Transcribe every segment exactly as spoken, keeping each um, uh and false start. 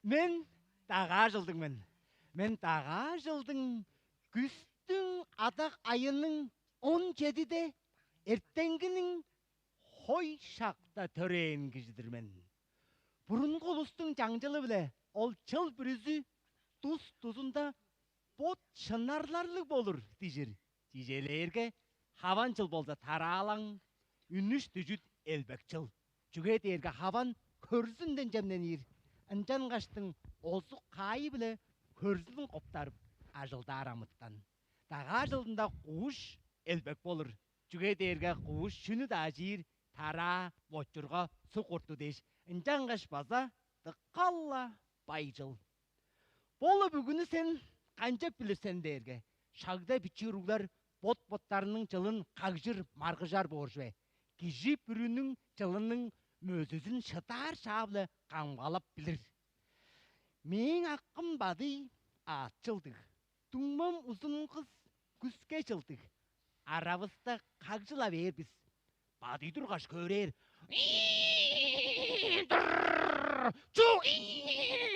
Мен дагаа чылдың мен. Мен дагаа чылдың күстүң адак айының он чедиде эртеңгиниң хой шакта төрээн кижи-дир мен. Бурунгу улустуң чаңчылы-биле ол чыл бүрүзү тус-тузунда бот шынарларлыг болур дижир. Чижээлээрге, хаван чыл болза тараалаң, үнүш-дүжүт элбек чыл. Чүге дээрге хаван хөрзүнден чемненир, ынчангаштың озук-каайы-биле хөрзүн коптарып ажылдаар амытан. Дагаа чылдында куш элбек болур, чүге дээрге куш чүнү-даа чиир: тараа, бочурга, суг курту дээш, ынчангаш база дыка-ла бай чыл. Бо-ла бүгүнү сен канчап билир сен дээрге, шагда бичии уруглар бот-боттарының чылын кагжыр, маргыжар боор чүве. Кижи бүрүнүң чылының мөзүзүн шыдаар шаа-биле камгалап билир. Мээң акым Бадый аът чылдыг, дуңмам Узун кыс күске чылдыг. Аравыста кагжы-ла бээр бис. Бадый тургаш хөөрээр: «Ии-дыр! Чу-ии!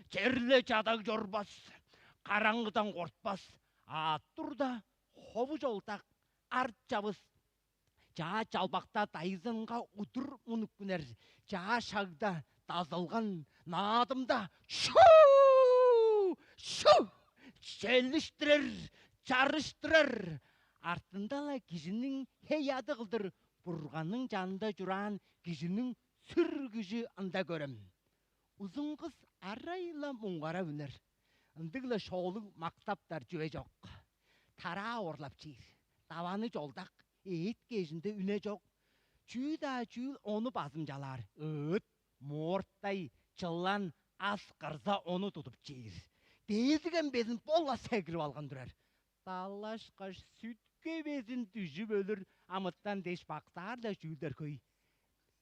Черле чадаг чорбас, караңгыдан кортпас, аът турда, хову чолдак, арт чавыс, чаа чалбакта дайзынга удур мунуп үнер, чаа шагда дазылган, наадымда шу-у! Шу! Челиштирер, чарыштырар. Артында-ла кижиниң хей-аъды кылдыр Бурганның чанында чураан кижиниң сүр күжү ында көрем». Узун кыс арай-ла муңгарап үнер. Ындыг-ла шоолуг мактаптар чүве чок. Тараа орлап чиир, даваны чолдак, эът кежинде үне чок. Чүү-даа чүүл ону базымчалаар: ыыт, моортай, чылан, ас кырза ону тудуп чиир. Дээдиген безин бо-ла сегирип алган турар. Далашкаш, сүтке безин дүжүп өлүр амытан дээш бактаар-ла чүүлдер хөй.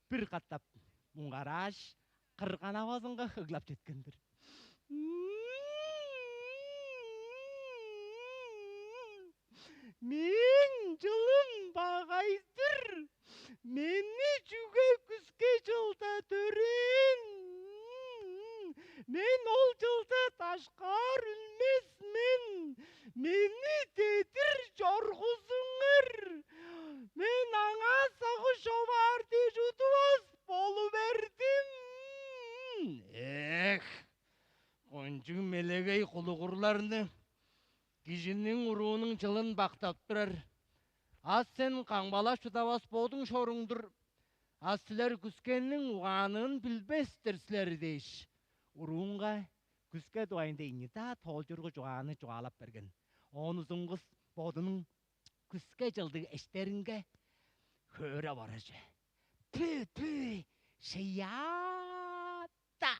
Бир катап муңгарааш, кырган-авазынга ыглап четкен-дир: «Мээң чылым багай-дыр. Мени чүге күске чылда төрээн? Мен ол чылда дашкаар үнмес мен. Мени дедир чоргузуңар. Мен аңаа сагыш човаар дээш удувас болу бердим». Эх, кончуг мелегей кулугурларны, кижиниң уруунуң чылын бактап турар. А сен камгалап шыдавас бодуң шоруң-дур. А силер күскениң угаанын билбес-тир силер дээш, уруунга күске дугайында ийни-даа тоолчургу чугааны чугаалап берген. Оон Узун кыс бодунуң күске чылдыг эштеринге хөөреп орар чүве: «Пү, пү, шыяата!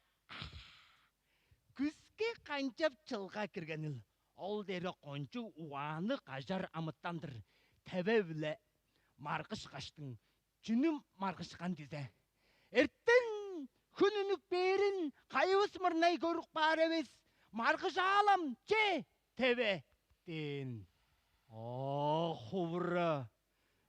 Күске канчап чылга киргенил? Ол дээрге кончуг угаанныг кажар амытан-дыр. Теве-биле маргышкаштың, чүнү маргышкан дизе? Эртен хүн үнүп бээрин кайывыс мырнай көрүп каар эвес. Маргыжаалам че, теве!» – дээн. «О, хувура,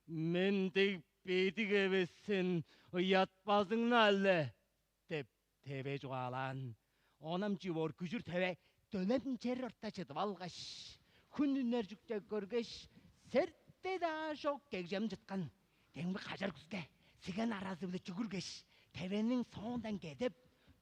мен дег бедик эвес сен, ыятпазың-на але!» – деп, теве чугаалаан. Оон ам чүү боор, күжүр теве дөлем чер орта чыдып алгаш, хүн үнер чүкче көргеш, серте-даа чок кегжем чыткан. Демги кажар күске сиген аразы-биле чүгүргеш, тевениң соондан кедеп,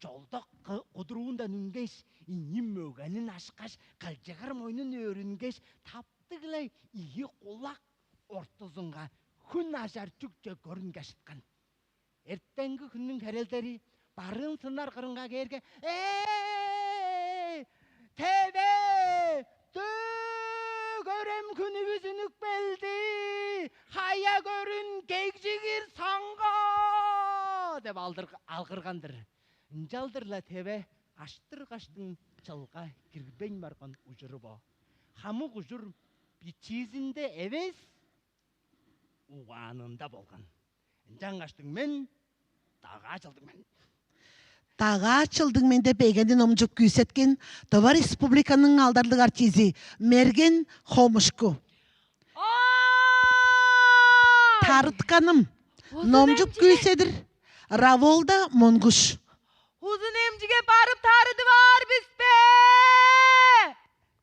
чолдак кы-, кудуруундан үнгеш, ийи мөгенин ашкаш, кылчыгыр мойнун өөрүнгеш, таптыг-ла ийи кулак ортузунга хүн ажар чүкче көрүнге шыткан. Эртенги хүннүң херелдери барыын сыннар кырынга кээрге: «Ээ, теве! Дөө көрем, хүнүвүс үнүп келди! Хая көрүн, кегжигир саңга!» – деп алдыр-, алгырган-дыр. Ынчалдыр-ла теве аштыр-каштың чылга кирбейн барган ужуру бо. Хамык ужур бичиизинде эвес, угаанында болган. Ынчангаштың мен дагаа чылдыг мен. Дагаа чылдыг мен деп эгени номчуп күүсеткен Тыва Республиканың алдарлыг артизи Мерген Хомушку. Тарытканым, номчуп күүседир Раволда Монгуш. Узун эмчиге барып тарыдып аар бис бе?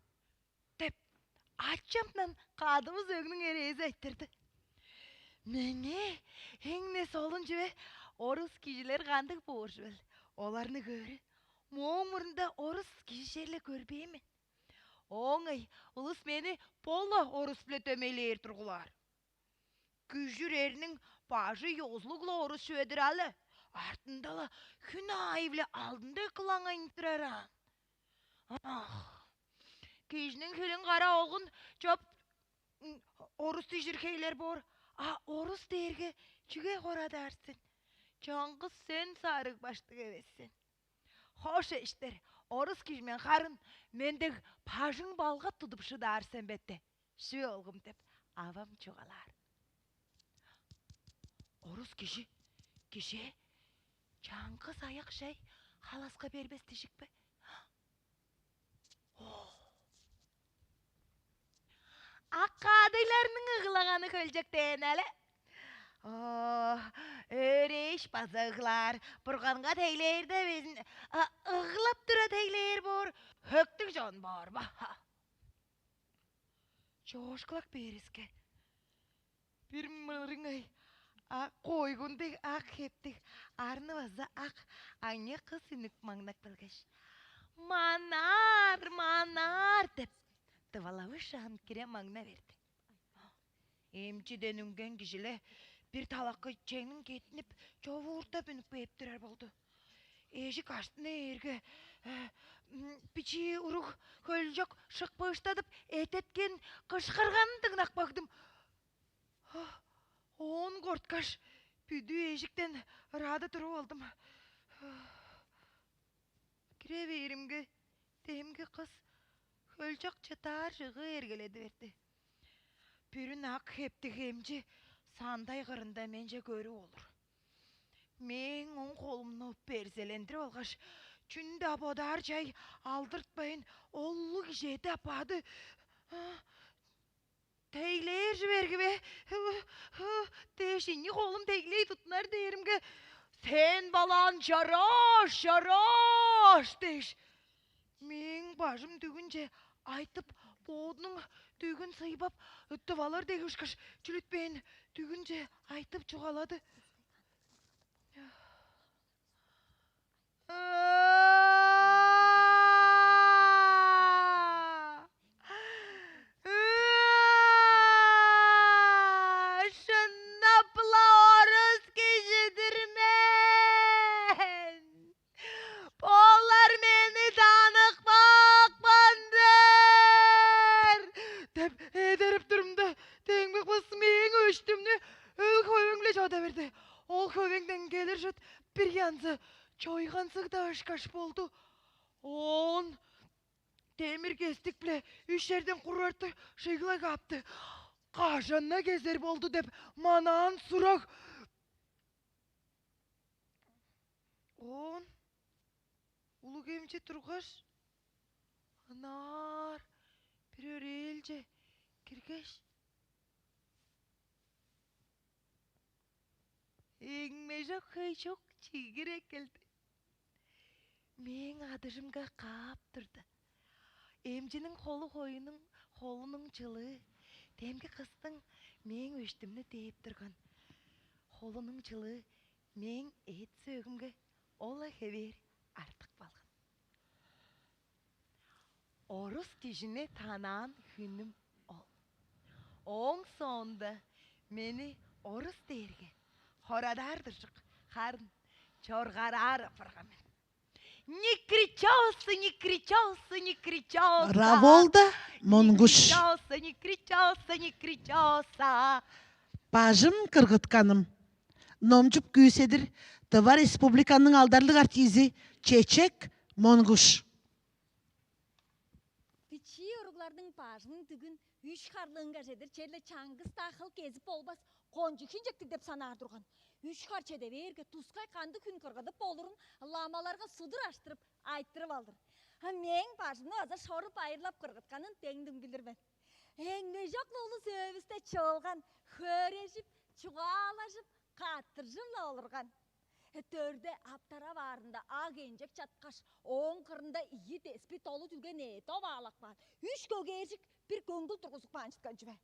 — деп, ачамдан кадывыс өгнүң эрээзи айтырды. Меңээ эң-не солун чүве: орус кижилер кандыг боор чүвел? Оларны көөрү. Мооң мурнунда орус кижи черле көрбээн мен. Оон ай улус мени бо-ла орус-биле дөмейлээр тургулаар. Күжүр эрниң бажы ёзулуг-ла орус чүве-дир але, артында-ла хүн аайы-биле алдында кылаңайнып турар аан. Ах, кижиниң хилин кара олгун чоп, м, орус дижир хейлер боор, а орус дээрге чүге хорадаар сен? Чаңгыс сен сарыг баштыг эвес сен. Хош эштер, орус кижи мен харын, мен дег бажың балгат тудуп шыдаар сен бетте, шү олгум деп, авам чугаалаар. Орус кижи кижээ чаңгыс аяк шай халаска бербес дижик бе? О, аккаадыйларның ыгылаганы хөлчек дээн але. О, өөрээш база ыглаар, Бурганга тейлээрде безин ыглап тура тейлээр боор, хөктүг чон боор ба? Чоошкулак бээриске, бир мырыңай ак койгун дег ак хептиг, арны база ак, аня кыс үнүк маңнак белгеш: «Манаар, манаар!» — деп, дывалавышаан кире маңна берди. Эмчиден үнген кижиле бир талакы чеңниң кеттинип, човууртап үнүп кээп турар болду. Эжик аштына ээрге, э, м, бичии уруг хөлчок шыкпыыштадып, этеткен кышкырганын дыңнап кагдым. Оон корткаш, бүдүү эжиктен ырада туруп алдым. Кире бээримге, демги кыс хөлчок чытаар чыгыы эргеледи берди. Бүрүн ак хептиг эмчи сандай кырында менче көрүп олур. Мээң оң холумну берзелендирип алгаш, чүнү-даа бодаар чай алдыртпайн, олуг чеди апаады тейлээр чүве эрги бе? — дээш, ийи холум тейлей туттунар дээримге: «Сен балаан чараш, чараш!» — дээш, мээң бажым дүгүнче айтып, боодунуң дүгүн сыйбап, ыттып алыр дег ышкаш, чүлүтпээн дүгүнче айтып чугаалады. Шыннап-ла орус кижи-дир мен. Олар мени таныпкан-дыр деп эдерип турумда, демги кыс мээң өштүмнү өг-хөвеңле чода берди. Ол хөвеңден келир чыт бир янзы чойгансыг-даа ышкаш болду. Оон демир кестик-биле үш черден курарты шыйгылай каапты. «Кажан-на кезер болду?» — деп манаан сураг. Оон улуг эмчи тургаш, ынаар бир өрээлче киргеш, эңмежок хөй чок чигир эккелди. Мээң адыжымга каап турду. Эмчиниң холу хоюнуң холунуң чылыы, демги кыстың мээң өштүмнү дээп турган холунуң чылыы мээң эът-сөөгүмге ол-ла хевээр артып калган. Орус кижини танаан хүнүм ол. Ооң соонда мени орус дээрге хорадаар-дыр чок, харын чоргаараар апарган мен. Никричоса, никричоса, никричоса. Раволда Монгуш. Никричоса, никричоса, никричоса. Бажым кыргытканым. Номчуп күүседир Тыва Республиканың алдарлыг артизи Чечек Монгуш. Бичии уругларның бажының дүгүн үш харлыынга чедир черле чаңгыс-даа хыл кезип болбас, кончуг хинчектиг деп санаар турган. Үш хар чеде бээрге, тускай кандыг хүн кыргыдып болурун ламаларга судур аштырып, айтырып алдыр. А мээң бажымны база шоруп айырлап кыргытканын деңдим билир мен. Эңмежок-ла улус өөбүсте чыылган, хөөрежип, чугаалажып, каттыржып-ла олурган. Төрде аптара баарында ак энчек чаткаш, ооң кырында ийи деспи долу дүлген эът оваалап каан, үш көгээржик бир көңгүл тургузуп каан чыткан чүве.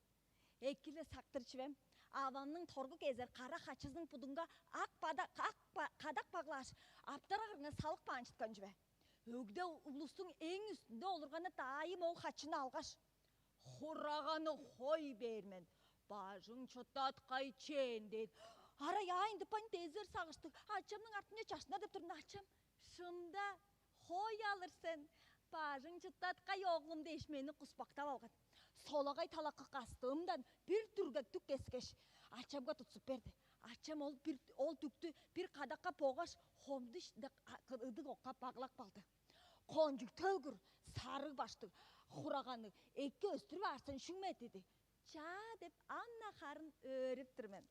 Эки-ле сактыр чүвем, авамның торгу кезер кара хачызының будунга ак, бада, ак ба, кадак баглааш, аптара кырынга салып каан чыткан чүве. Өгде улустуң эң үстүнде олурганы даайым ол хачыны алгаш: «Хураганы хой бээр мен, бажың чыттаткай чээн» – дээн. Арай аайын дыппайн дезер сагыштыг. Ачамның артынче чаштынар деп турумда, ачам: «Шын-даа хой алыр сен, бажың чыттаткай, оглум» – дээш, мени куспактап алган. Солагай талакы кастыымдан бир дүргек дүк кескеш, ачамга тутсуп берди. Ачам ол бир, ол дүктү бир кадакка богаш, хомдуш дег а-, кы-, ыдык окка баглап калды. Кончуг төлгүр, сарыг баштыг, хураганныг, эки өстүрүп аарзын шүңме диди. «Чаа» – деп, ам-на харын өөрүп тур мен.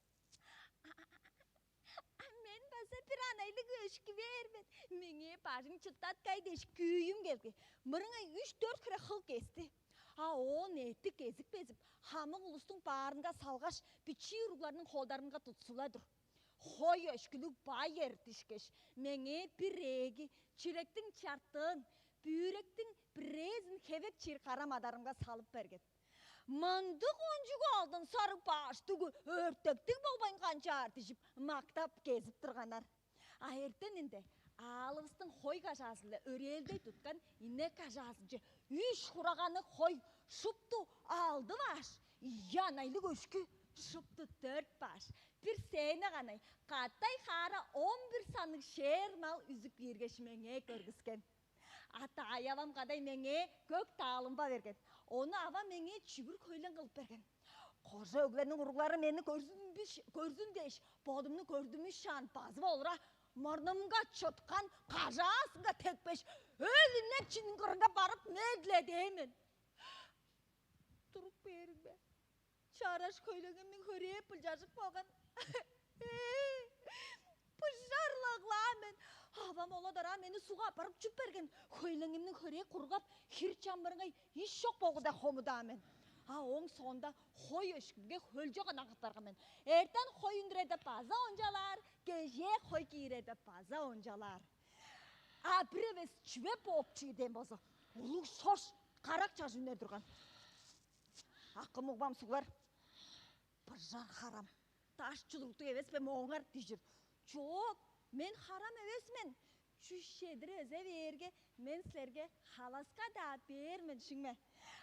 «А мен база бир анайлыг өшкү бээр мен, меңээ бажың чыттаткай» дээш, күүйүм келги. Мырыңай үш-дөрт хире хыл кести. А оон эътти кезип-кезип, хамык улустуң баарынга салгаш, бичии уругларның холдарынга тутсула тур. Хой өшкүлүг бай эртишкеш, меңээ бир ээги, чүректиң чартыын, бүүректиң бирээзин хевек чиир кара мадарымга салып берген. «Мындыг кончуг алдын сарыг баштыг өртектиг болбайн канчаар» – дижип, мактап кезип турганнар. А эртенинде аалывыстың хой кажаазы-биле өрээлдей туткан инек кажаазынче үш хураганы хой шупту алды баш, ийи анайлыг өшкү шупту дөрт баш, бир сээне канай катай хаара он бир санныг шээр мал үзүп кииргеш, меңээ көргүскен. А даай-авам кадай меңээ көк таалымба берген. Ону авам меңээ чүгүр хөйлең кылып берген. Кожа өглениң уруглары мени көрзүн дээш, бодумну көрдүмүш шаан базып олура, мурнумга чыткан кажаазынга тепкеш, өл инек чиниң кырынга барып медиледээн мен. Туруп бээримге, чараш хөйлеңимниң хөрээ былчажып калган. Быжар-ла ыглаан мен. Авам ол-ла дораан мени сугга аппарып чүп берген. Хөйлеңимниң хөрээ кургап, хир чамырыңай иш чок болгу деп хомудаан мен. А ооң соонда хой өшкүлге хөлчок ынак апарган мен. Эртен хой үндүрерде база ончалаар, кежээ хой киирерде база ончалаар. А бир эвес чүве бооп чиирден болза, улуг шош карак чажы үнер турган. Акым угбам суглар: «Быжар харам, даш чудуруктуг эвес бе мооңар?» – дижир. «Чоок, мен харам эвес мен. Чүс чедир эзе бээрге, мен силерге халаска-даа бээр мен, шиңме.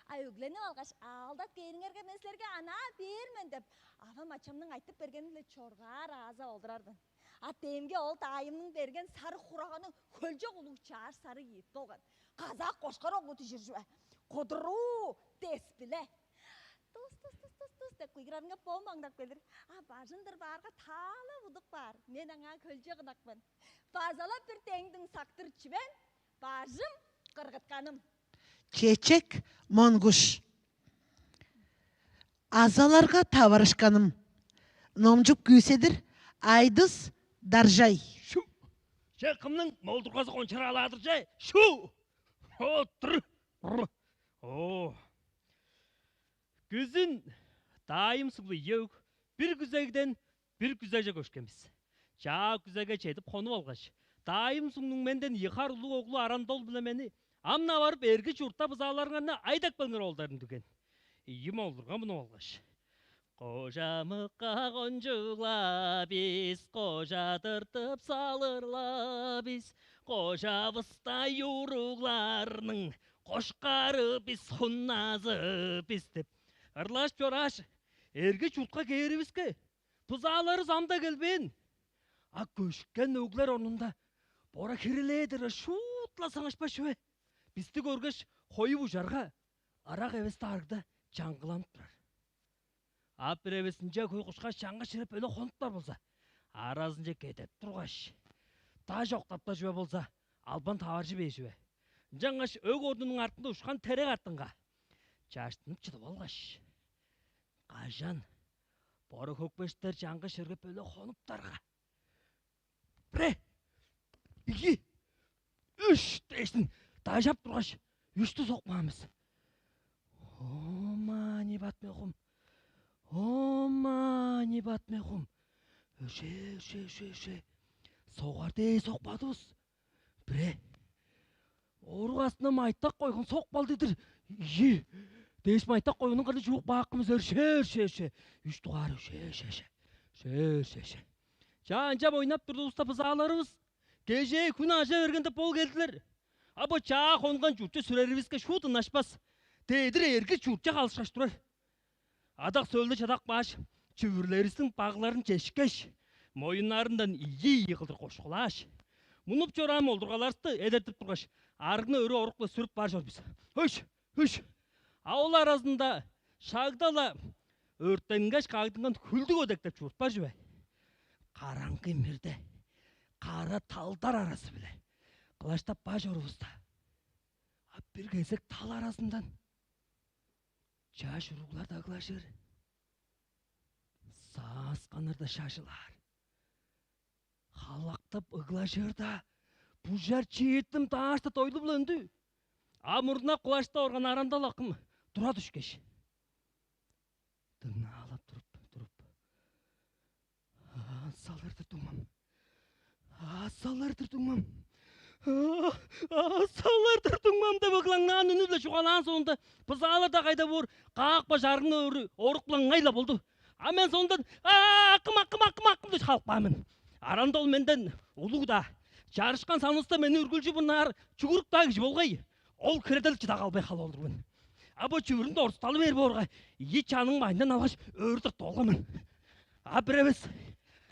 А өгленип алгаш, аалдап кээриңерге, мен силерге анаа бээр мен» – деп, авам ачамның айтып бергени-биле чоргаар аазап олурар мен. А демги ол даайымның берген сарыг хураганы хөлчок улуг чааш сарыг ийит болган. Казак кошкар оглу дижир чүве. Кудуруу дес-биле «Тус, тус, тус, тус, тус» деп кыйгырарынга, бо маңнап келир. А бажын-дыр баарга, таалап удуп каар. Мен аңаа хөлчок ынак мен. База-ла бир деңдиң сактыр чүвем, бажым, кыргытканым. Чечек Монгуш. Азаларга таварышканым. Номчуп күүседир Айдыс Даржай. Шу! Че, кымның молдургазы кончураалаадыр че? Шу! О, тур! О! Күзүн даайым суглу ийи өг бир күзегден бир күзегже көшкен бис. Чаа күзегге чедип хонуп алгаш, даайым сугнуң менден ийи хар улуг оглу Арандол-биле мени ам-на барып, эрги чуртта бызааларыңарны айдап келиңер, оолдарым, дигген. Ийи молдурга мунуп алгаш: «Кожамыкка кончуг-ла бис, кожа тыртып салыр-ла бис, кожавыста юругларның кошкары бис, хунназы бис» – деп ырлаш чорааш, эрги чуртка кээривиске, бызааларывыс ам-даа келбээн. А көшкен өглер орнунда бора хирелээр-дир, шуут-ла саңышпас чүве. Бисти көргеш, хоюп ужарга, ырак эвес-даа арыгда чаңгыланып турар. А бир эвес ынча хөй кушкаш, чаңгыс чырып өле хонуптар болза, аразынче кедеп тургаш, даш октап-даа чүве болза, албан таваржы бээр чүве. Ынчангаш өг орнунуң артында ушкан терек артынга чаштынып чыдып алгаш, кажан бора хөкпештер чаңгыс чыргып өле хонуптарга, «Бре! Ийи! Үш!» дээштиң дажап тургаш, үштү сокпаан бис. «Ом мани падме хум! Ом мани падме хум! Өже, өже, өже, өже! Согар дээш сокпадывыс. Бир. Орук астына майтак койган сок балдыг-дыр. Ийи. Дээш майтак койгунун кыры чууп каапкан бис. Өрше, өрше, өрше. Үш дугаар өрше, өрше, өрше. Өрше, өрше, өрше. Чаа, ынчап ойнап турдувуста, бызааларывыс кежээ хүн ажа бергенде бол келдилер. А бо чаа хонган чуртче сүреривиске шуут ынашпас. Дедир эрги чуртче калышкаш турар. Адак-сөөлде чадап кааш, чүвүрлеривистиң багларын чешкеш, моюннарындан ийи-ийи кылдыр кошкулааш, мунуп чораан олдургаларывысты эдертип тургаш, арыгны өрү орук-биле сүрүп бар чор бис. Хөш, хөш! А ол аразында шагда-ла өрттенгеш кагдынган хүлдүк өдек деп чуруп бар чүве. Караңгы мирде кара талдар аразы-биле кылаштап бар чорувуста, а бир кезек тал аразындан чаш уруглар-даа ыглажыр, саасканнар-даа шажылаар, халактап ыглажыр-даа, бужар чиитим даарта дойлу-биле өндү. А мурнап кылаштап орган Арандал акым тура дүшкеш, дыңнаалап туруп, туруп: «Аазалар-дыр, дуңмам. Аазалар-дыр, дуңмам. Аазалар-дыр, дуңмам» деп ыглаңнаан үнү-биле чугаалаан соонда, бызаалар-даа кайда боор, каапкаш арыгны өрү орук-биле ыңай-ла болду. А мен соондан: «А, акым, акым, акым, акым» деп халып каан мен. Арандал менден улуг-даа, чарышкан санывыста мени үргүлчү мынаар чүгүрүк-даа кижи болгай. Ол хиредел чыда калбай халып олур мен. А бо чүвүрүм дорзутталы бээр боорга, ийи чанын бажындан алгаш, өрү тыртып алган мен. А бир эвес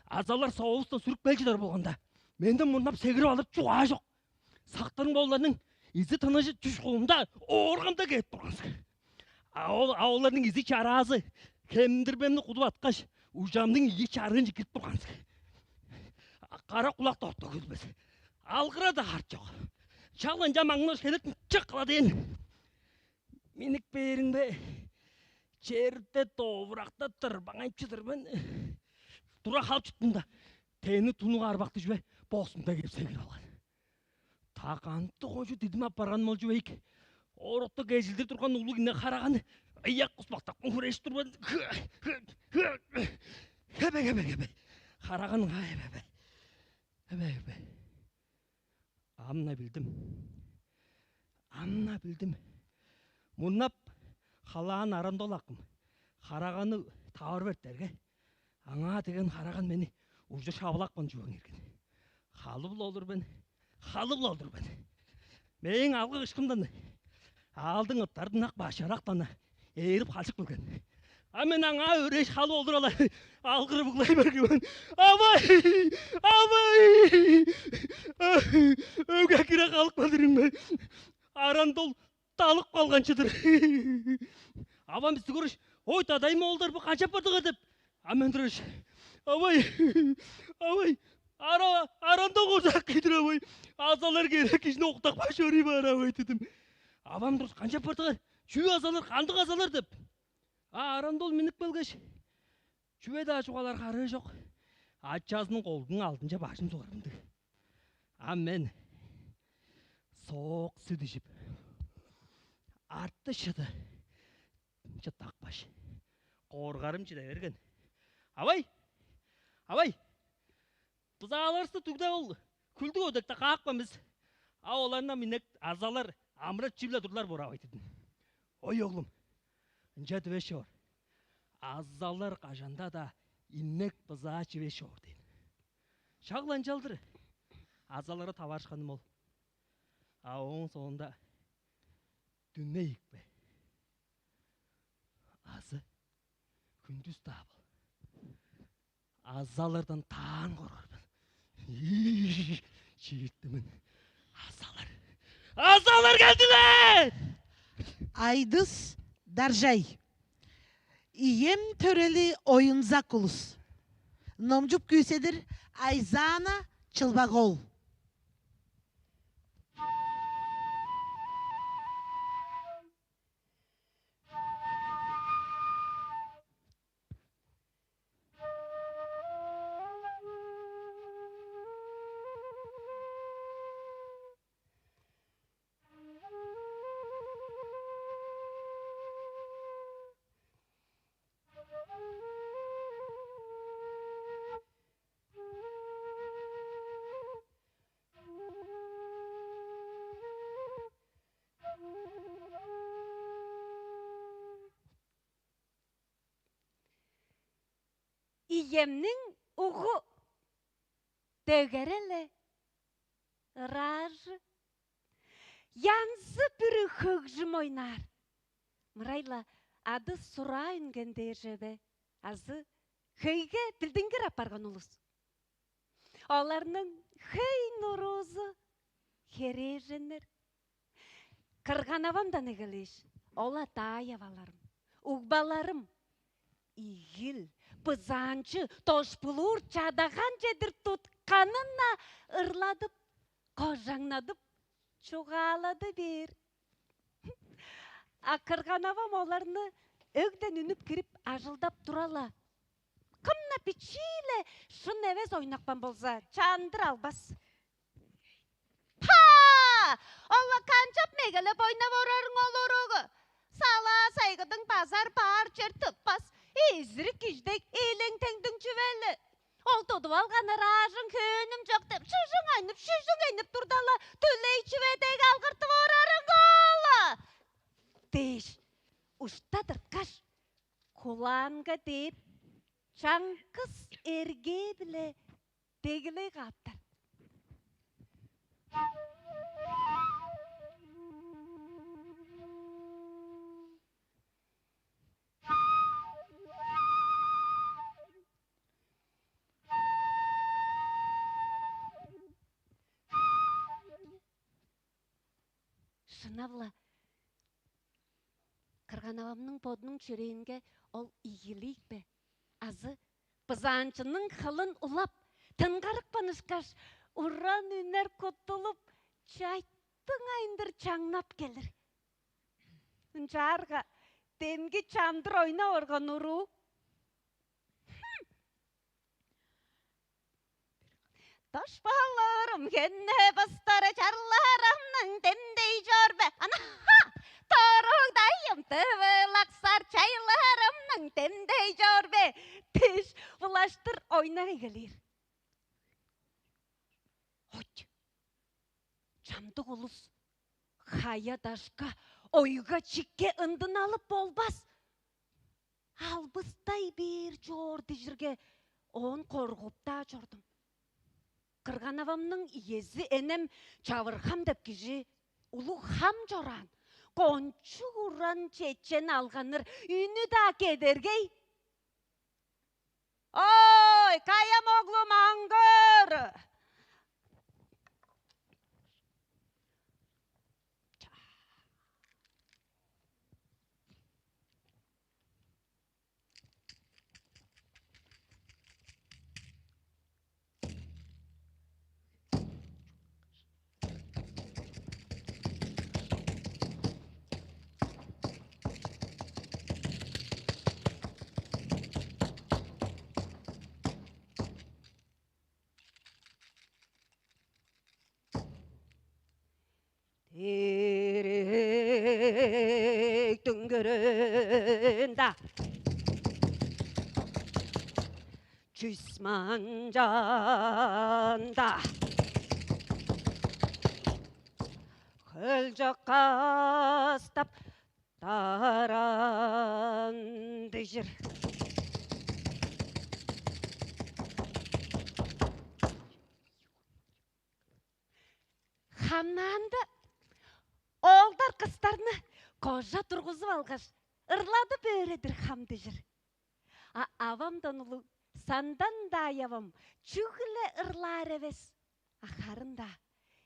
аазалар соовустан сүрүп кел чыдар болганда, менден мурнап сегирип алыр чугаа чок. Сактырың боларның изи-тынчы чүш кулунда, ооргамда кээп турган сыг. А ол, а оларның изи-чараазы хемдирбемни кудуп аткаш, ужамның ийи чарыынче кирип турган сыг. Кара кулак-даа орта көзүлбес. Алгыра-даа арт чок. Шак ынча маңнаш херек чык кыла дээн. Минип бээриң бе? Черде довуракта тырбаңайып чыдыр мен. Тура халып чыттым-даа, тени тунуг арбакты чүве боксумда кээп сегирип алган. Та кандыг кожу дидим апарган ол чүве ийик. Орукту кежилдир турган улуг ине хараганы ыяк куспактап хүреш турган. Хебе, хебе, хебе. Хараган ыңай, хебе. Хебе, хебе. Ам-на билдим. Ам-на билдим. Мурнап халаан Арандал акым хараганы таварып эртерге, аңаа деген хараган мени ужур шавылапкан чүвең эрген. Халып-ла олур мен, халып-ла олур мен. Мээң алгы-кышкымдан аалдың ыттары дыңнап кааш, чарактана ээрип халчып келген. А мен аңаа өрээш халып олур-ла, алгырып ыглай берген мен: «Авай! Авай! Өгге кире халып калдырың бе? Арандал талып калган чыдыр». Авам бисти көргеш: «Ой, дадайым, оолдар, бо канчап бардыңар?» — деп. А мен тургаш: «Авай, авай, ара, Арандал кожаак кижи-дир, авай. Аазалар кээрге, кижини октап кааш, өрү баар, авай» — дидим. Авам тургаш: «Канчап бардыңар? Чүү аазалар, кандыг аазалар?» — деп. А Арандал миннип келгеш, чүве-даа чугаалаар харыы чок. Ачазының колдуунуң алдынче бажын сугар мындыг. А мен соок сүт ижип, арты-шыды чыттапкаш, коргарым чиде берген. «Авай! Авай! Бызааларывысты дүгде ол хүлдүк өдекте каапкан бис. А оларны минек аазалар амырап чип-ле турлар боор, авай» — дидим. «Ой, оглум, ынча дивес чоор. Аазалар кажан-даа инек-бызаа чивес чоор» — дээн. Шак-ла ынчалдыр аазаларга таварышканым ол. А ооң соонда дүне ийик бе, азы хүндүс-даа бол, аазалардан таан коргар мен. Ийи, чииртти мен. Аазалар. Аазалар келдилер! Айдыс Даржай. Ием төрели Оюнзак улус. Номчуп күүседир Айзаана Чылбак-оол. Ийемниң угу дөгере-ле ыраажы, янзы-бүрү хөгжүм ойнаар. Мырай-ла ады сураа үнген дээр чүве бе? Азы хөйге билдингир апарган улус. Оларның хөй нуруузу херээженнер. Кырган-авамдан эгелээш, ол-ла даай-аваларым, угбаларым, ийил, бызаанчы, дошпулуур чадаган чедир тутканын-на ырладып, кожаңнадып, чугаалады бээр. А кырган-авам оларны өгден үнүп кирип, ажылдап тура-ла. Кым-на бичии-ле шын эвес ойнапкан болза, чандыр албас. Па! Ол-ла канчап мегелеп ойнап орарың ол уругу? Салаа-сайгыдың базар баар чер тыппас, эзирик кижи дег элең-тең чүве-ле. Ол тудуп алган ыраажың хөөмүм чок деп, шыжың айнып, шүжүң айнып турда-ла, төлей чүве дег алгыртып орарың ол-ла. Дээш, ушта тырткаш, кулаанга дээп, чаңгыс эргээ-биле дегилей кааптар. Шынап-ла, кырган-авамның бодунуң чөрээнге ол ийилиг бе? Азы бызаанчының хылын улап, тынгарыпкан ышкаш, уран үнер куттулуп, чайтың айындыр чаңнап келир. Ынчаарга демги чамдыр ойнап орган уруу: «Дашпаларым, хенне быстары чарларымның демдей чор бе? Ана-ха! Торугдайым тывылаксар чайларымның демдей чор бе?» — дээш, улаштыр ойнай эгелээр. От! Чамдык улус хая-дашка, ойга-чикке ындын алып болбас. Албыстай бээр чоор дижирге, оон коргуп-даа чордум. Кырган-авамның иези энем Чавырхам деп кижи улуг хам чораан, кончуг уран чечен алганнар, үнү-даа кедергей. Ой, каяам оглум, аңгыр! Теректиң көрүнда чүс манчанда хөлчок кастап таран дижир. Хамнаанда оолдар кыстарны кожа тургузуп алгаш, ырладып өөредир хам дижир. А авамдан улуг сандан-даа авам чүгле ырлаар эвес, а харын-даа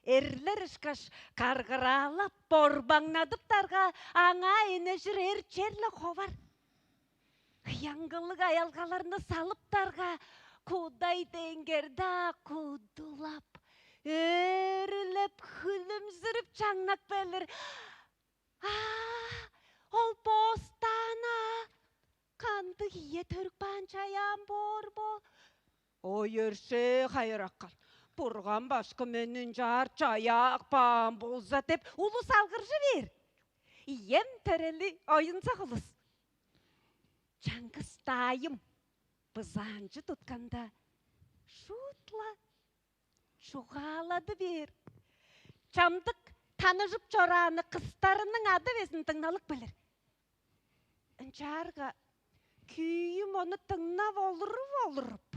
эрлер ышкаш каргыраалап, борбаңнадыптарга, аңаа энежир эр черле ховар. Ыянгылыг аялгаларны салыптарга, кудай деңгерде-даа кудулап, өөрүлеп, хүлүмзүрүп чаңнап келир. А, ол бостаан-аа! Кандыг ие төрүп каан чаяан боор бо? Ой, өршээ, хайыракан, Бурган башкы мени ынчаар чаяап каан болза деп, улус алгыржы бээр. Ием төрели оюнзак улус. Чаңгыс даайым бызаанчы тутканда, шуут-ла чугаалады бээр. Чамдык таныжып чорааны кыстарының ады безин дыңналып келир. Ынчаарга Күүм ону дыңнап олуруп-олуруп,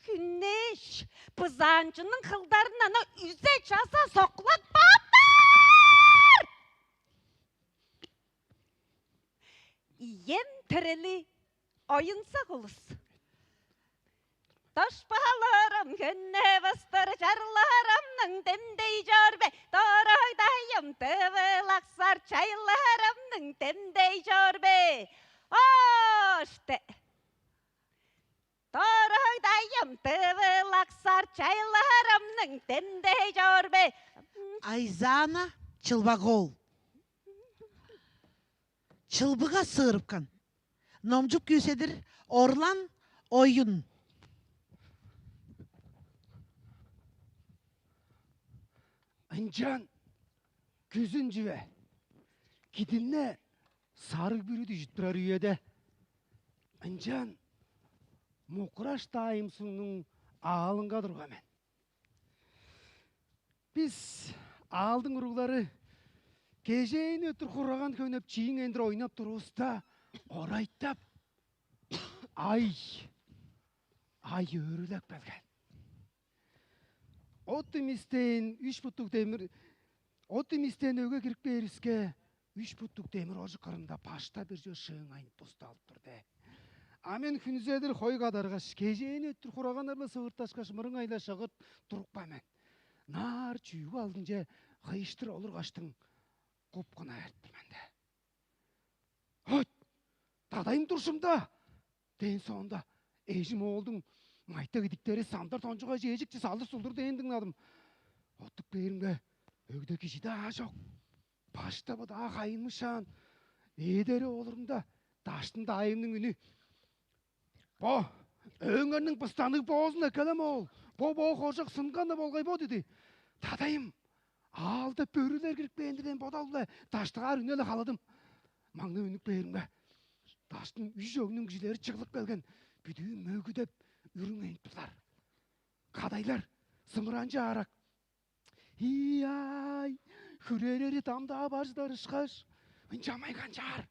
хүннээш, бызаанчының кылдарын ана үзе-чаза соккулап каапкан. Ием төрели оюнсак улус. Дошпаларым, хөнне быстыр чарларымның демдей чор бе, дорогдайым, тывылаксар чайларымның демдей чор бе. Ооште. Дорогдайым, тывылаксар чайларымның демдей чор бе. Айзана Чылбак-оол. Чылбыга сыырыпкан. Номчуп күүседир. Орлан Оюн. Ынчан күзүн чүве, кидинне сарыг бүрү дүжүп турар үеде, ынчан Мукураш даайым сугнуң аалынга турган мен. Бис, аалдың уруглары, кежээни өттүр хураган хөнеп, чииң эндир ойнап турувуста, орайтап, ай, ай өөрүлеп келген. От имистейн үш буттуг демир, от имистейн өгге кирип кээривиске, үш буттуг демир ожук кырында башта бир чүве шыыңайын бусталып тур де. А мен хүнзедир хой кадаргаш, кежээни өттүр хураганнар-ла сывырташкаш, мырыңай-ла шыгырт турупкан мен. Наар чүүгү алдынче кыйыштыр олургаштың, купкунай эрттир мен де. «От, дадайым туржум-даа!» – дээн соонда, эжим оолдуң майтак идиктери самдар тончугай эжикче салдыр-сулдур дээн дыңнадым. Оттуп кээримге, өгде кижи-даа чок. Башта быдаа хайынмышаан, ээдери олурумда, даштын даайымның үнү: «Бо өөңерниң быстаныг боозун эккелем, оол. Бо-бо хоржок сынган-на болгай бо», – диди. «Дадайым, аалда бөрүлер кирип кээн-дир» дээн бодал-биле даштыгаар үне-ле халадым. Маңнап үнүп кээримге, даштын үш өгнүң кижилери чыглып келген, бүдүү мөгүдеп, үрүңейнип турлар. Кадайлар сымыранчы аарак: «Ий-ай, хүререри дам-даа бар чыдар ышкаш, ынчанмайн канчаар?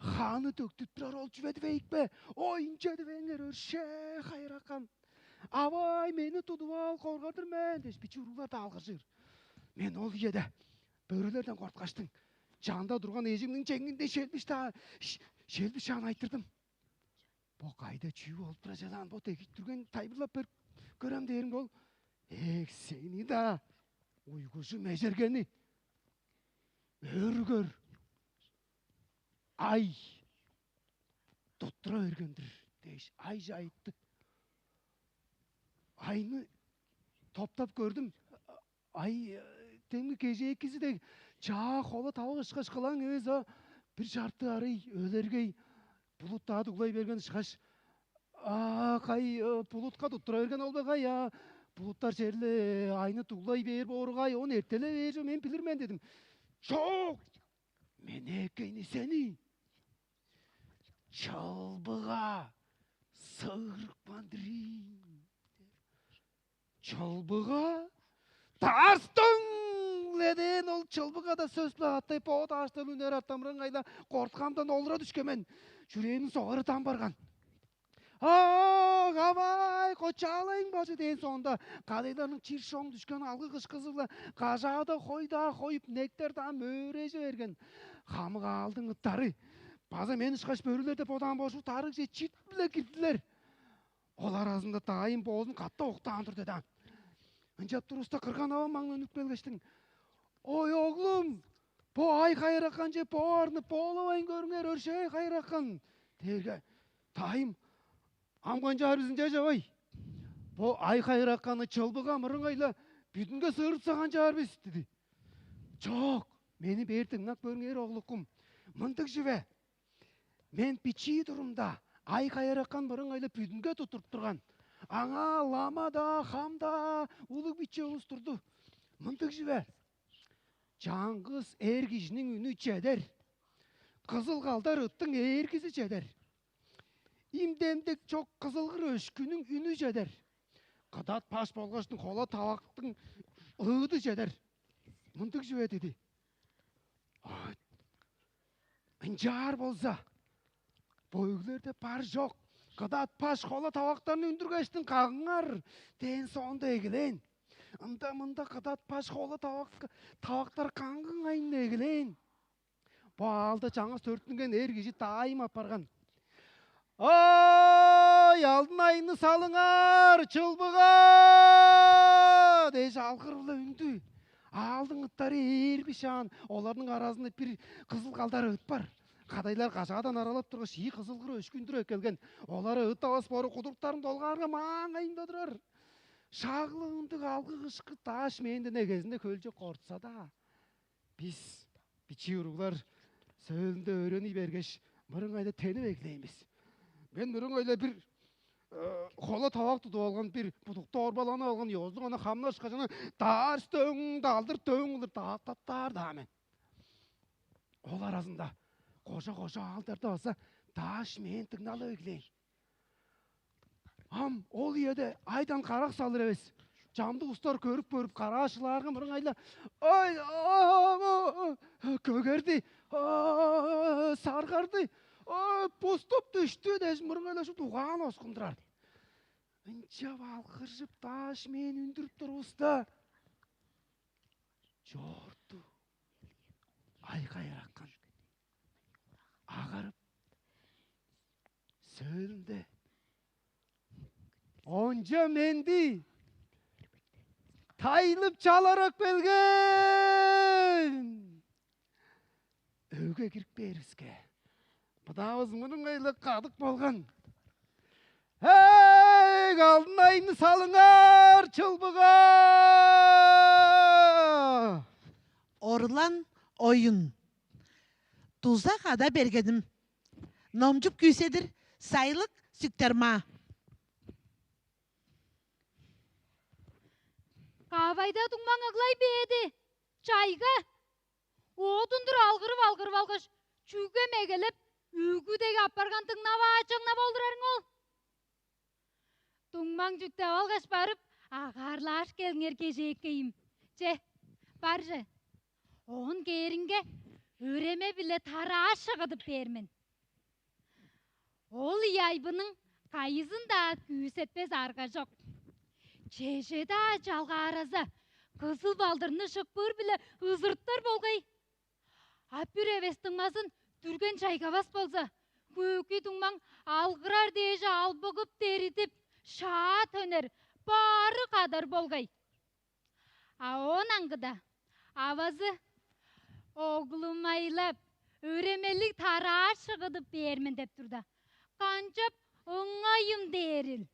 Ханы төктүп турар ол чүве дивейик бе? Ой, ынча дивеңер, өршээ хайыракан. Авай, мени тудуп ал, коргар-дыр мен» – дээш, бичии уруглар-даа алгыржыр. Мен ол үеде бөрүлерден корткаштың, чанда турган эжимниң чеңинде шелбиш-даа, ш-, шелбиш шаан айтырдым. «Бо кайда, чүү болуп турар чадаан, бо дегип турген, тайылбырлап бер көрем» – дээримге, ол: «Эх, сени-даа, уйгужу межергени! Өр көр, ай туттура берген-дир» – дээш, айже айтты. Айны топтап көрдүм. Ай, э, демги кежээкизи дег, чаа, хола тавык ышкаш кылаң эвес, а бир чартыы арый, өлергей булут-даа дуглай берген ышкаш. А кай, э, булутка туттура берген ол бе кай, а? Булуттар черле айны дуглай бээр боору кай, ону эртелей бээр чүве мен билир мен» – дедим. «Чок, мен эккейни сени чылбыга сыырыпкан-дыр ийин». «Чылбыга? Таарстың-ле!» – дээн ол. Чылбыга-даа сөс-биле катай бо дааштан үнер артамырыңай-ла корткамдан олура дүшкен мен. Чүрээниң согары дам барган. «Ах, авай, кочаалайың, бажы!» – дээн соонда, кадайларның чир-шоң дүшкен алгы-кышкызы-биле кажаада хой-даа хоюп, нектер-даа мөөрежи берген. Хамык аалдың ыттары база мен ышкаш бөрүлер деп бодаан божук тарыгже чит-биле кирдилер. Ол аразында даайым боозун катап октаан-дыр дедаан. Ынчап туруста, кырган-авам маңнап үнүп келгештиң: «Ой, оглум, бо ай хайыраканче бо арны боолавайн көрүңер, өршээ хайыракан» – дээрге, даайым: «Ам канчаар бис ынча чавай? Бо ай хайыраканны чылбыга мырыңай-ла бүдүнге сыырыпса канчаар бис?» – диди. «Чок, мени бээр дыңнап көрүңер, оглукум. Мындыг чүве. Мен бичии турумда ай хайыракан мырыңай-ла бүдүнге туттуруп турган. Аңаа лама-даа, хам-даа, улуг-биче улус турду. Мындыг чүве: чаңгыс эр кижиниң үнү чедер, кызыл-калдар ыттың ээргизи чедер, им-демдек чок кызылгыр өшкүнүң үнү чедер, кыдат баш болгаштың хола тавактың ыыды чедер. Мындыг чүве» – диди. «Ой, ынчаар болза, Бо өглерде бар чок кыдат, баш, хола тавактарны үндүргештиң кагыңар» — дээн соонда эгелээн. Ында-мында кыдат, баш, хола тавак, тавактар каңгыңайын эгелээн. Бо аалда чаңгыс төрүттүнген эр кижи даайым апарган. «Ай, алдын айны салыңар, чылбыга!» — дээш алгыр-биле үндү. Аалдың ыттары ээрби шаан, оларның аразында бир кызыл калдар ыт бар. Кадайлар кажаадан аралап тургаш, ийи кызыл кыры өшкүндүр эккелген. Олары ыт авас боору кудуруктарын долгаарга, мааңайында турар. Шаглы ындыг алгы-кышкы дааш мээнден эгезинде хөлче кортса-даа, бис, бичии уруглар, сөөлүнде өөрени бергеш, мырыңай-ла тенип эгелээн бис. Мен мырыңай-ла бир, э, хола тавак тудуп алган, бир будукту орбаланып алган ёзулуг ана хамнашкажаны даарышты өң-далдыр дөң кылдыр дааттаттаар-даа мен. Ол аразында кожа-кожа аалдарда база дааш мээни дыңналып эгелээн. Ам ол үеде айдан карак салыр эвес. Чамдык улустар көрүп-көрүп, караашылаарга мырыңай-ла: «Ой, көгерди, саргарды, буступ дүштү» — дээш, мырыңай-ла шупту угаан оскундурар. Ынчап алгыржып, дааш мээни үндүрүп турувуста, чоорту айгай аракан агарып, сөөлүнде: «Онча менди тайлып чаларап келген!» Өге кирип бээривиске, быдаавыс мурнуң-ла кадык болган. «Эй, алдын айны салыңар, чылбыга!» Орлан оюн. Дуза када бергеним. Номчуп күүседир, сайлык сүктермаа. Кавайда дуңмаң ыглай бээди, чайга. Оодун-дур алгырып-алгырып алгаш, чүге мегелеп, үгү дег апарган дыңнаваачаңнап олурарың ол? Дуңмаң чүктеп алгаш барып, агаарлааш келиңер кежээккейим. Че, бар че. Оон кээринге, өреме-биле тараа шыгыдып бээр мен. Ол ийи айбының кайызын-даа күүсетпес арга чок. Чеже-даа чалгаараза, кызыл балдырны шыпкыыр-биле ызыртар болгай. А бир эвес дуңмазын дүрген чайгавас болза, көөкүй дуңмаң алгырар дээш албыгып, деридип, шаа төнер, баары кадар болгай. А оон аңгыда авазы: «Оглум айлап, өремелиг тараа шыгыдып бээр мен» — деп турда, канчап ыңайым дээрил?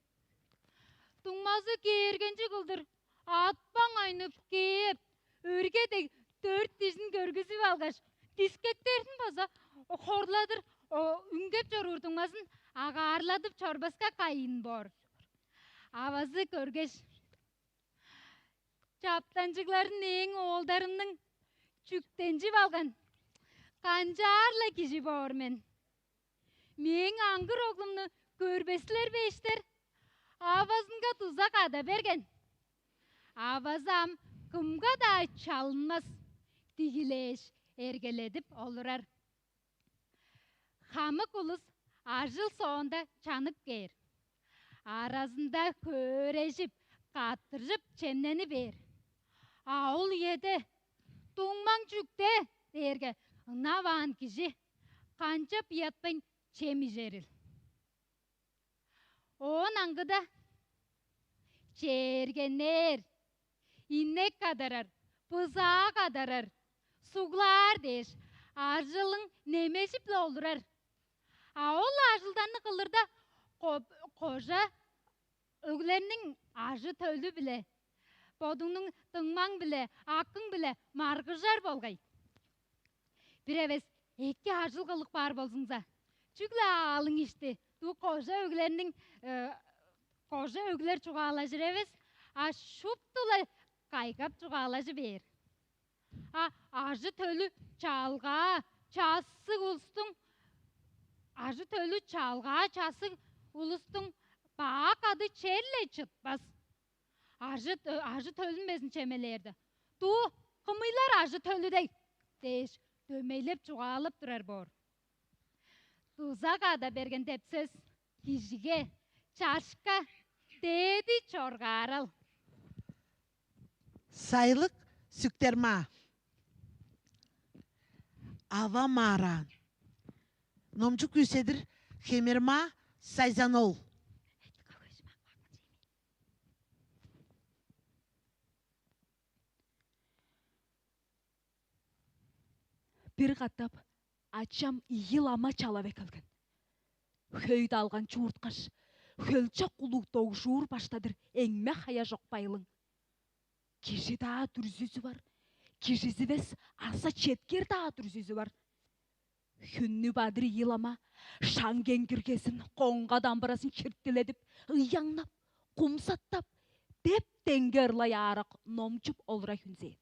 Дуңмазы кээргенчиг кылдыр атпаң айнып кээп, өрге дег дөрт дижин көргүзүп алгаш, дискектерин база хорладыр, о, үнгеп чоруур дуңмазын агаарладып чорбаска кайын боор. Авазы көргеш: «Чаптанчыгларын эң оолдарымның чүктенчип алган канчаар-ла кижи боор мен? Мээң аңгыр оглумну көрбес силер бе, эштер? Авазынга дуза када берген. Авазы ам кымга-даа чалынмас, дигилээш, эргеледип олурар». Хамык улус ажыл соонда чанып кээр. Аразында хөөрежип, каттыржып чемнени бээр. А ол үеде: «Дуңмаң чүкте?» — дээрге, ынаваан кижи канчап ыятпайн чем ижерил? Оон аңгыда чээргеннер, инек кадарар, бызаа кадарар, суглаар дээш, ажылың немежип-ле олурар. А ол ажылдарны кылырда ко-, кожа өглерниң ажы-төлү-биле, бодуңнуң дуңмаң-биле, акың-биле маргыжар болгай. Бир эвес эки ажыл кылып каар болзуңза, чүгле аалың ишти, дуу кожа өглерниң, э, кожа өглер чугаалажыр эвес, а шупту-ла кайгап чугаалажы бээр. А ажы-төлү чалгаа, чассыг улустуң, ажы-төлү чалгаа, чассыг улустуң баа кады черле чытпас. Ажы, ажы-төлүн безин чемелээрде: «Дуу, кымыйлар ажы-төлү дег?» — дээш, дөмейлеп чугаалап турар боор. Дуза када берген деп сөс кижиге, чашка, дээди чоргаарал. Сайлык Сүктермаа. Ава маараан. Номчук күүседир Хемермаа Сайзанол. Бир катап ачам ийи лама чалап эккелген. Хөй далган чуурткаш, хөлчок улуг догжуур баштадыр эңме хая чок байлың. Кижи-даа дүрзүзү бар, кижизивес аса четкер-даа дүрзүзү бар. Хүннү бадыр ийи лама шаң кеңгиргезин, коңга дамбыразын чиртиледип, ыяңнап, кумсаттап, деп-деңге ырлай аарак номчуп олура хүнзээн.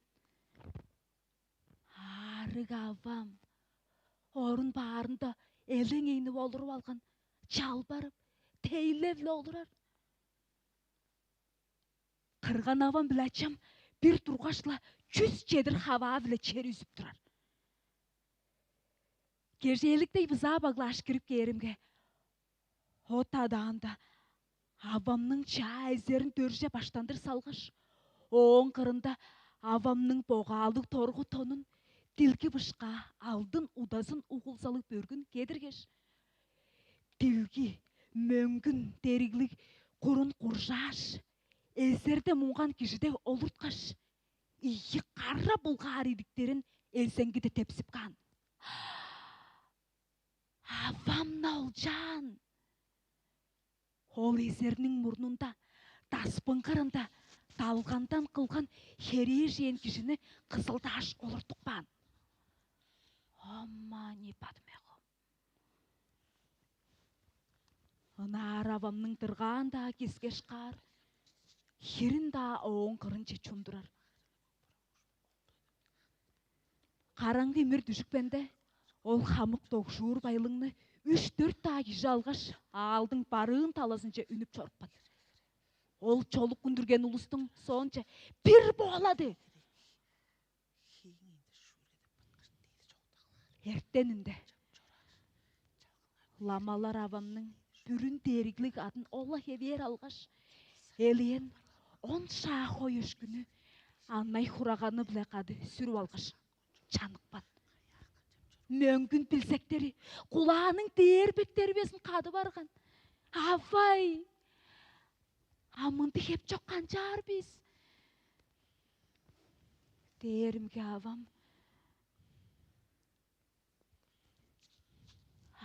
Аарыг авам орун баарында элең ийнип олуруп алган, чалбарып, тейлеп-ле олурар. Кырган авам биле ачам бир тургаш-ла чүс чедир хаваа-биле чер үзүп турар. Кежээликтей бызаа баглааш кирип кээримге, от адаанда авамның чаа эзерин дөрже баштандыр салгаш, ооң кырында авамның богаалыг торгу тонун, дилги бышкаа алдын удазын угулзалыг бөргүн кедиргеш, дилги мөңгүн дериглиг курун куржааш, эзерде муңган кижиде олурткаш, ийи кара булгаар идиктерин элзеңгиде тепсип каан. Авам-на олчаан. Ол эзерниң мурнунда, даспын кырында далгандан кылган херээжен кижини кызылдааш олуртуп каан. Оммани бадмегом. Ынаар авамның дыргаан-даа кискеш каар, хирин-даа ооң кырынче чундурар. Караңгы имир дүжүпкенде, ол хамык догжуур байлыңны үш-дөрт-даа кижи алгаш, аалдың барыын талазынче үнүп чорупкан. Ол чолук үндүрген улустуң соонче бир боолады. Эртенинде ламалар авамның бүрүн дериглиг адын ол-ла хевээр алгаш, элээн он шаа хой өшкүнү анай хураганы-биле кады сүрүп алгаш, чаныкпан. Мөңгүн билзектери, кулааның дээрбектери безин кады барган. Авай! А мындыг хеп чок канчаар бис? Дээримге авам: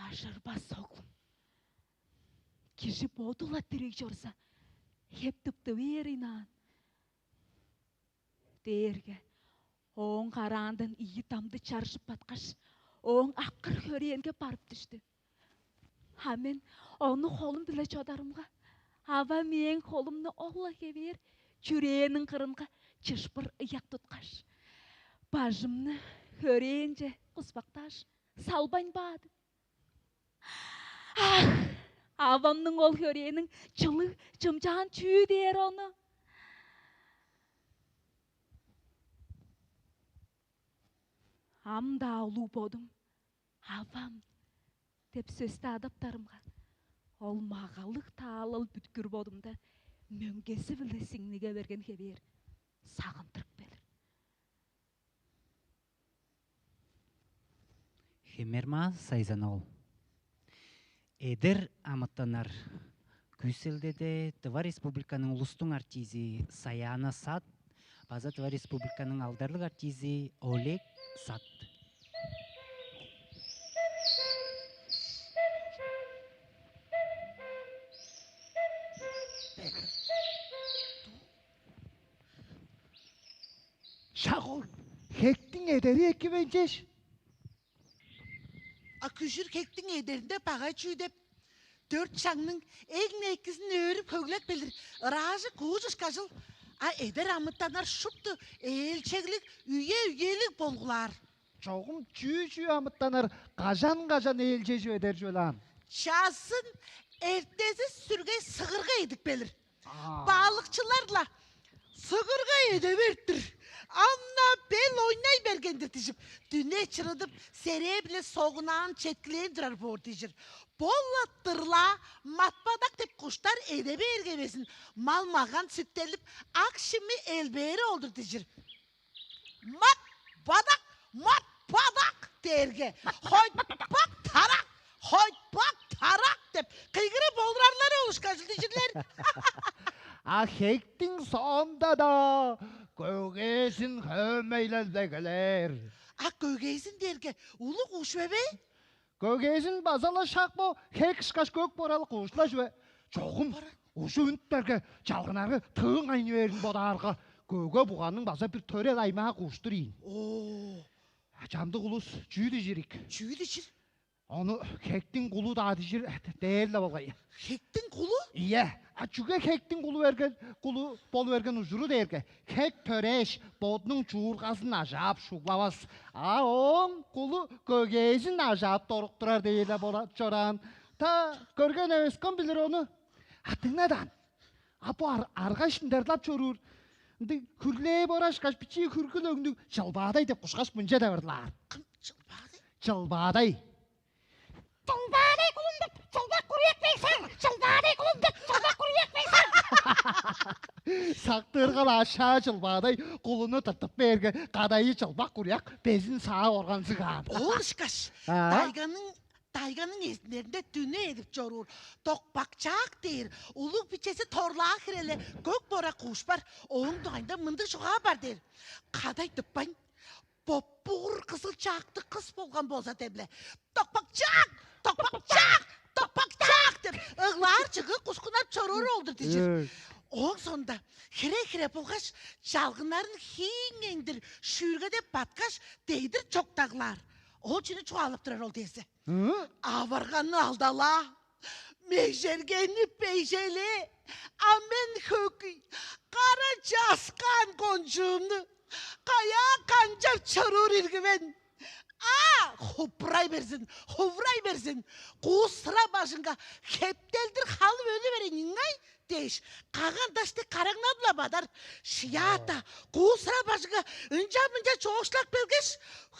«Ажырбас, оглум. Кижи боду-ла дириг чорза, хеп тыпты бээр ыйнаан» дээрге, ооң караандан ийи дамды чаржып баткаш, ооң акыр хөрээнге барып дүштү. А мен ону холум-биле чодарымга, ава мээң холумну ол-ла хевээр, чүрээниң кырынга чышпыр ыяк туткаш, бажымны хөрээнче куспактааш, салбайн баады. Ах, авамның ол хөрээниң чылыг чымчаан чүү дээр ону? Ам-даа улуг бодум «авам» деп сөстү адаптарымга, ол магалыг таалал бүткүр бодумда мөңгези-биле сиңниге берген хевээр сагындырып келир. Хемермаа Сайзанол. Эдер амытаннар күүселдеде Тыва Республиканың улустуң артизи Саяна Сат база Тыва Республиканың алдарлыг артизи Олег Сат. Шак ол, хектиң эдери эки бе, ынчаш? А күжүр хектиң эдеринде багай чүү деп? Дөрт шаңның эң-не экизин өөрүп хөглеп келир ыраажы куужушкажыл. А эдер амытаннар шупту ээлчеглиг, үе-үелиг болгулаар. Чогум чүү-чүү амытаннар кажан-кажан ээлчежип эдер чүве-ле аан? Часын эртези сүргей сыгырга эдип келир. Балыкчылар-ла сыгырга эде бериптир. Ам-на бел ойнай берген-дир дижип, дүне чырыдып, серээ-биле согунаан четкилээн турар боор дижир. Бо-ла дырлаа, матпадак деп куштар эде бээрге безин, мал-маган сүттелип, ак шими элбээри ол-дур дижир. Мат бадак, мат бадак дээрге, хойтпак тарак, хойтпак тарак деп кыйгырып олурарлары ол ышкажыл дижирлер. А хектиң соонда-даа көгезин хөөмейлелде келээр. А көгезин дээрге улуг уш бе? Көгезин база-ла шак бо хек ышкаш көк боралыг куушла чүве. Чогум ужу үнүптерге, чалгынары тыың айны бээрин бодаарга, көге буганның база бир төрел аймаа кууштур ийин. Оо, Чамдык улус чүү дижирик? Чүү дижир? Ону хектиң кулу-даа дижир дээр-ле болгай. Хектиң кулу? Ийе. А чүге хектиң кулу берген, кулу болу берген ужуру дээрге, хек төрээш, бодунуң чуургазын ажаап шуглавас, а ооң кулу көгээзин ажаап доруктурар дээр-ле бола чораан. Та көрген эвескем билир ону. А дыңна даан. А бо ар- арга шиндерлап чоруур ындыг хүрлээп орашкаш, бичии хүргүл өңнүг чылбаадай деп кушкаш, мынча деп ырлаар. Кым чылбаадай? Чылбаадай. Чылбаадай кулум деп чылбак куруяк бейсаң, чылбаадай кулум деп чылбак куруяк бейсаң. Сактыыргал ашаа чылбаадай кулуну тыртып бээрге, кадайы чылбак куруяк безин саа органзыгаан. Ол ышкаш, А? Тайганың тайганың эзиннеринде дүне эдип чоруур Токпакчаак дээр улуг бичези торлаа хиреле көк бора куушпар. Ооң дугайында мындыг чугаа бар дээр. Кадай тыппайн, боппугур кызыл чаакты кыс болган болза дебле: «Токпакчаак! Токпакчаак! Токпакчаак!» — деп ыглаар чыгыы кускунап чоруур ол-дур дижир. Ооң соонда хире-хире болгаш, чалгыннарын хииң эңдир шүүргедеп баткаш, дедир чоктаглаар. Ол чүнү чугаалап турар ол дизе? Аварганны алдалаа, межергени бежелээ, а мен хөкүй, кара часкаан кончуумну каяа канчап чоруур ирги мен? А, хупрай берзин, хуврай берзин. Куу сыра бажынга хептелдир халып өлү берейн ыңай дээш, каган-дашты караңнадыла бадар. Шыяата, куу сыра бажынга ынча-мынча чоокшулап келгеш,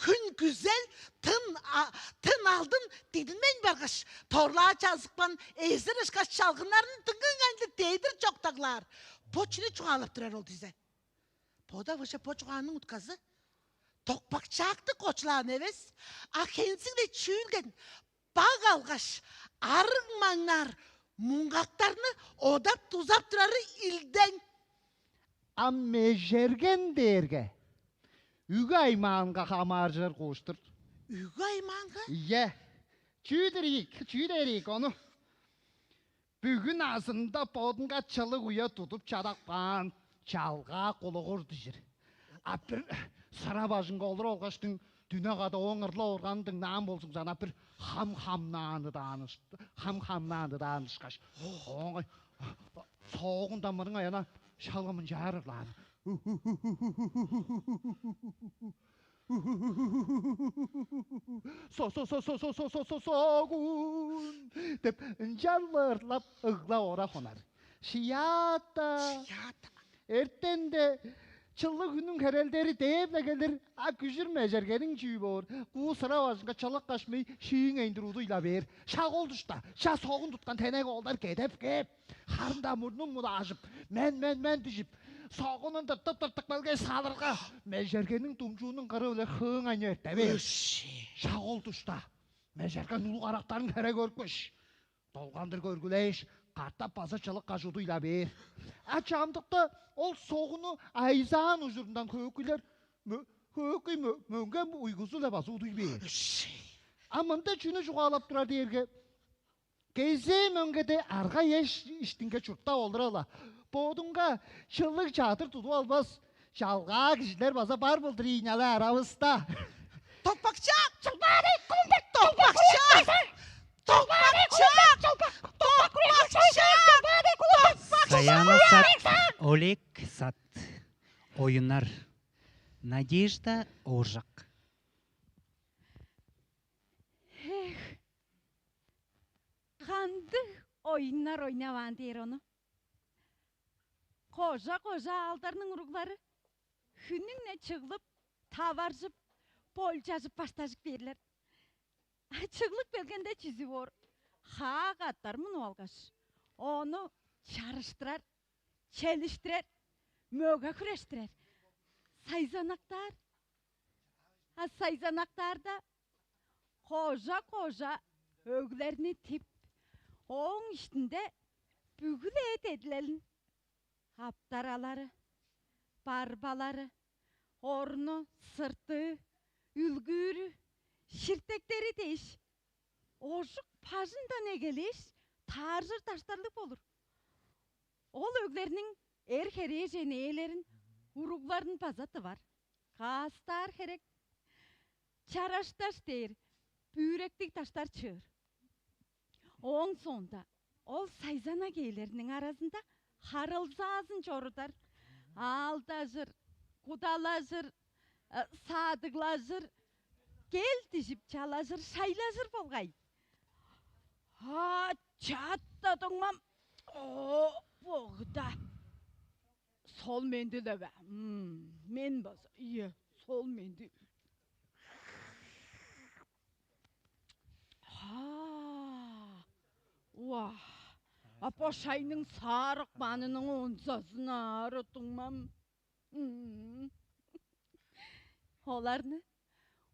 хүн күзел, тын, а, тын алдын дидинмейн баргаш, торлаа чазыпкан эзир ышкаш чалгыннарын дыңгынгайлы дедир чоктаглаар. Бо чүнү чугаалап турар ол дизе? Бода быжа бо чугааның утказы токпакчаакты кочулаан эвес, а хензиг-ле чүүлден баг алгаш, арыг маңнаар муңгактарны одап-дузап турары илдең. А межерген дээрге үгү аймаанга хамааржыр кууштур. Үгү аймаанга? Ийе. Чүү дээрик, чүү дээрик ону? Бүгүн азында бодунга чылыг уя тудуп чадап каан чалгаа кулугур дижир. А бир сыра бажынга олура олгаштың, дүне када ооң ырлап органын дыңнаан болзуңза, ана бир хам хамнааны дааныш, хам хамнааны даанышкаш, ооңай соогундан мырыңай ана шалгымын чаар ырлаан. Со-со-со-со-со-со-со-со-согун деп ынчалырлап ыглап ора хонар. Шыяата. Шыяата. Эртенде чылыг хүннүң херелдери дээп-ле келир, а күжүр межергениң чүү боор? Куу сыра бажынга чылыккаш мый шииң эндир удуй-ла бээр. Шак ол душта ча согун туткан тенек оолдар кедеп кээп, харын-даа мурнун мудаажып, мен мен мен дижип, согунун тыртып-тыртып келгеш салырга, межергениң думчуунуң кыры-биле хыың айнып эрте бээр. Шак ол душта межерген улуг арактарын хере көрүпкеш, долгандыр көргүлээш, катап база чылыккаш удуй-ла бээр. А чамдыкта ол согуну айзаан ужурундан хөөкүйлер, хөөкүй мөңге уйгузу-ла база удуй бээр. А мында чүнү чугаалап турар дээрге, кезээ мөңгеде арга-эш иштинге чурттап олура-ла, бодунга чылыг чадыр тудуп албас чалгаа кижилер база бар болдур ийин але аравыста. Токпакчаак! Чылбаадай кулумбек! Токпакчаак! Токпакчаак! Токпакчаак! Саяна Сат, Олег Сат. Оюннар. Надежда Ооржак. Эх, кандыг оюннар ойнаваан дээр ону? Кожа-кожа аалдарның уруглары хүннүң-не чыглып, таваржып, болчажып баштажып бээрлер. Чыглып келгенде чизи боор, хаа катар мунуп алгаш, ону чарыштырар, челиштирер, мөге хүрештирер. Сайзанактаар. А сайзанактаарда кожа-кожа өглерни тип, ооң иштинде бүгү-ле эт эдилелин, аптаралары, барбалары, орну, сыртыы, үлгүүрү, ширтектери дээш, ожук бажындан эгелээш, тааржыр даштарлыг болур. Ол өглерниң эр херээжен ээлерин, уругларын база тывар. Каастаар херек, чарашташ дээр, бүүректиг даштар чыыр. Ооң соонда ол сайзанак ээлерниң аразында харылзаазын чорудар, аалдажыр, кудалажыр, э, саадыглажыр, кел дижип чалажыр, шайлажыр болгай. А чаатта дуңмам, о, богда. Сол менди-ле бе? Мен база, ие, сол менди. Ха, уа, а бо шайның саарык манының онзазын аарыдыңмам. Оларны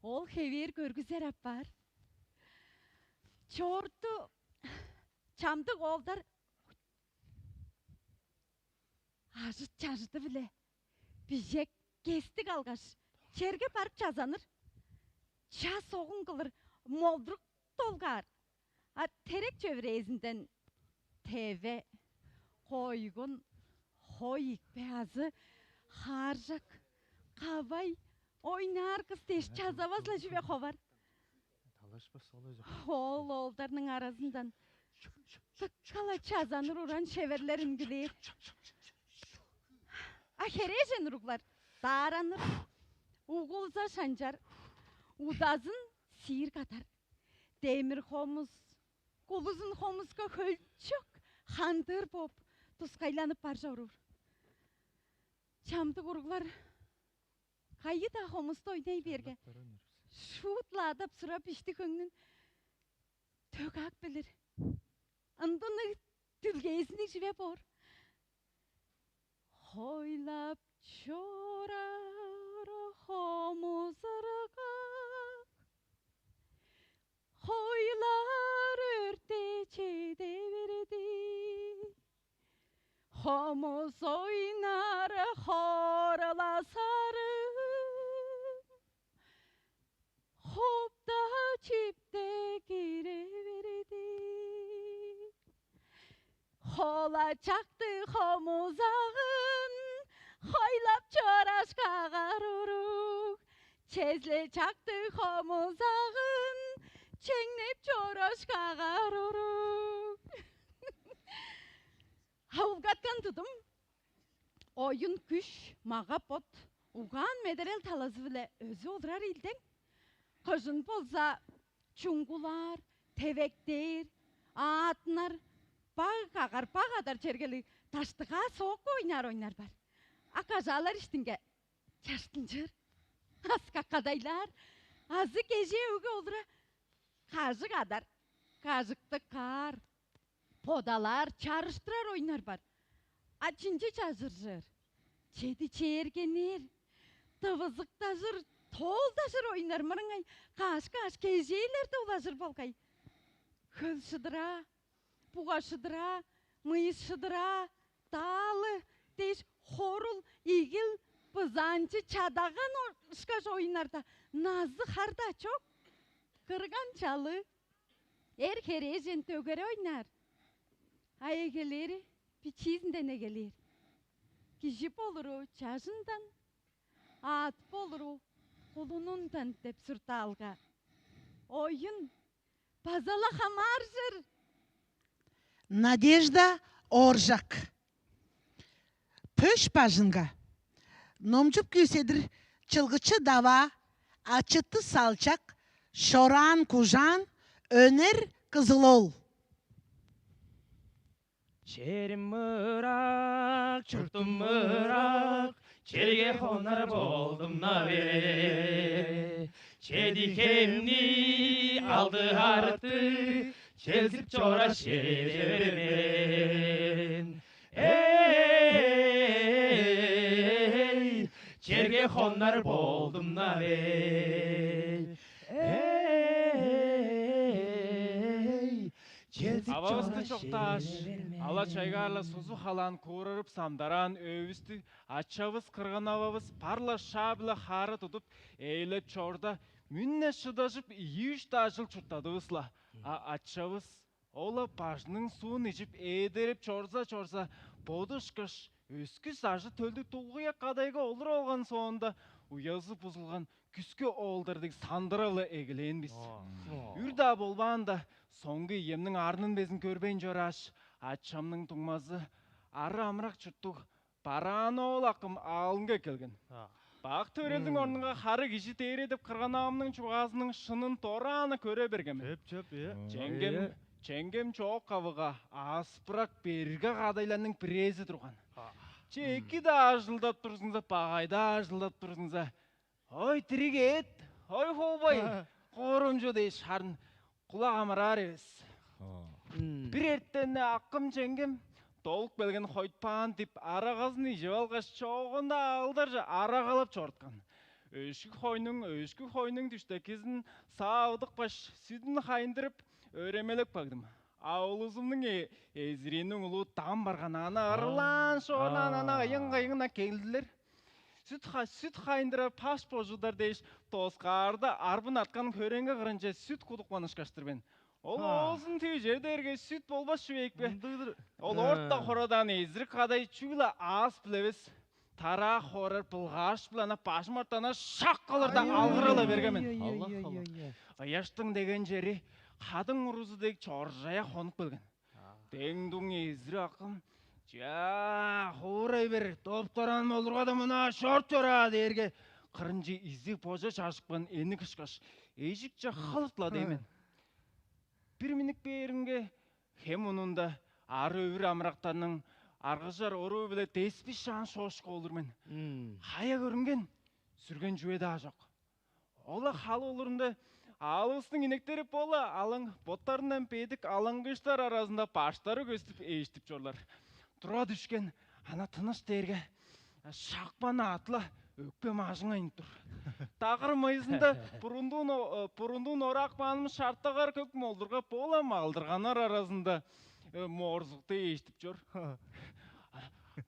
ол хевээр көргүзер апаар. Чоорту чамдык оолдар ажыт-чажыды-биле бижек кестиг алгаш, черге барып чазаныр. Час огун кылыр, молдурук долгаар. А терек чөвүрээзинден теве, койгун, хой икпе азы хааржак, кавай, ойнаар кыс дээш чазавас-ла чүве ховар. Ол оолдарның аразындан дыка-ла чазаныр уран шеверлер үнгүлээр. А херээжен уруглар даараныр, угулза шанчар, удазын сиир кадар. Демир хомус, кулузун хомуска хөлчок хандыыр бооп, тускайланып бар чоруур. Чамдык уруглар кайы-даа хомуста ойнай берге, шуут-ла адап-сурап, ишти-хөңнүн төөгү ап билир. Ындынныг дүлгээзинниг чүве боор. Хойлап чорар хомузургак, хойлар өртээ чеде берди. Хомус ойнар хооралазарым, хопта чипте кире берди. Хола чакты хомузагын хойлап чораш кагар уруг, чезле чакты хомузагын чеңнеп чораш кагар уруг. Хавылгаткан тудум, оюн-күш, мага-бот, угаан-медерел талазы-биле өзүп олурар ийилдең. Кыжын болза чуңгулаар, тевектээр, аатынар, баг кагар, баг адар чергелиг даштыгаа соокка ойнаар ойнар бар. А кажаалар иштинге чаштынчыр, аскак кадайлаар, азы кежээ өге олура кажык адар, кажыкты каар, бодалаар, чарыштырар ойнар бар. А чинчи чажыржыр, чеди чээргенээр, тывызыктажыр, тоолдажыр ойнар мырыңай каш-каш кежээлерде улажыр болгай. Хөл шыдыраа, буга шыдыраа, мыйыс шыдыраа, даалы дээш, хорул, игил, бызаанчы, чадаган ышкаш оюннарда назы-хар-даа чок. Кырган-чалыы, эр херээжен дөгере ойнаар. А эгелээри бичиизинден эгелээр. Кижи болуру чажындан, аът болуру кулунундан деп суртаалга. Оюн база-ла хамааржыр. Надежда Ооржак. Пөш бажынга. Номчуп күүседир чылгычы даваа, ачыты салчак, шораан кужаан, өнер кызыл ол. Черим мырак, чуртум мырак, Черге хонар болдум-на бе. Чеди хемни алды арты челзип чора шеде берген. Эй, черге хонар болдум-на бе. Эй, челзип Ававысты чора чоктааш, шеде берген. Ала чайгаар-ла сузу халаан куурарып самдараан өөвүстү ачавыс кырган-ававыс бар-ла шаа-биле хаара тудуп, ээлеп чорда, мүн-не шыдажып, ийи-үш-даа чыл чурттадывыс-ла. А ачавыс ол-ла бажының суун ижип, ээдерип чорза-чорза, боду ышкаш, өскүс ажы-төлдүг дулгуяк кадайга олуруп алган соонда, уязы бузулган күскү оолдар дег сандырап-ла эгелээн бис. Үр-даа болбаанда, соңгу иемниң арнын безин көрбейн чорааш, ачамның дуңмазы ары амырак чурттуг Бараан оол акым аалынга эккелген. Бак төрелдиң орнунга хары кижи дээре деп кырган-авамның чугаазының шынын дораан-на көре берген мен. Чөп, чөп, ийе. Чеңгем, чеңгем чоок кавыга ааспырак берге кадайларның бирээзи турган. Че эки-даа ажылдап турзуңза, багай-даа ажылдап турзуңза, ой, дириг эът, ой, хообай, коорумчу дээш, харын кулак амыраар эвес. Бир эртенне акым чеңгем долуп келген хойтпаан дип, арагазын ижип алгаш, чоогунда аалдарже арагалап чоруткан. Өшкү хойнуң, өшкү хойнуң дүштекизин саавыдыпкаш, сүдүн хайындырып, өремелеп кагдым. А улузумнуң э- эзириниң улуу дам барган, ана ырылаан шоорлаан, ана ыйың-кыйыңна келдилер. Сүт ха- сүт хайындырар паш божудар дээш, доскаарда арбын арткан хөреңге кырынче сүт кудупкан ышкаш-тыр мен. Ол оозун түйжер дээрге сүт болбас чүве ийик бе? Ол орта хорадан эзирик кадай чүгле аас билевес. Тараа хорар былгааш-биле ана бажым ортана шак кылырда алгырала берген мен. Ыяштың деген чери кадың урузу дег чоржая хонуп келген. Дең-дуң эзир акым: «Чаа, хуурай бер, доптаран молургада мына шорт чораа» — дээрге, кырынчы изиг божа чажыпкан эни кышкаш, эжикче хылыт-ла дей мен. Бир миннип бээринге, хем мунуунда ары өвүр амырактарның аргыжар оруу-биле деспиш шаан шоошку олур мен. Хая көрүнген, сүрген чүве-даа чок. Ол-ла халы олурунда аалывыстың инектери бо-ла алаң, боттарындан бедик алаңгыыштар аразында баштары көстүп, ээштип чорлар. Тура дүшкен, ана тыныш дээрге, шакпан аът-ла өкпе-мажыңайын тур. Дагыр мыйызында бурундуун, бурундуун ораак бааным шартагар көк молдурга бо-ла малдырганнар аразында морзукта ээштип чор.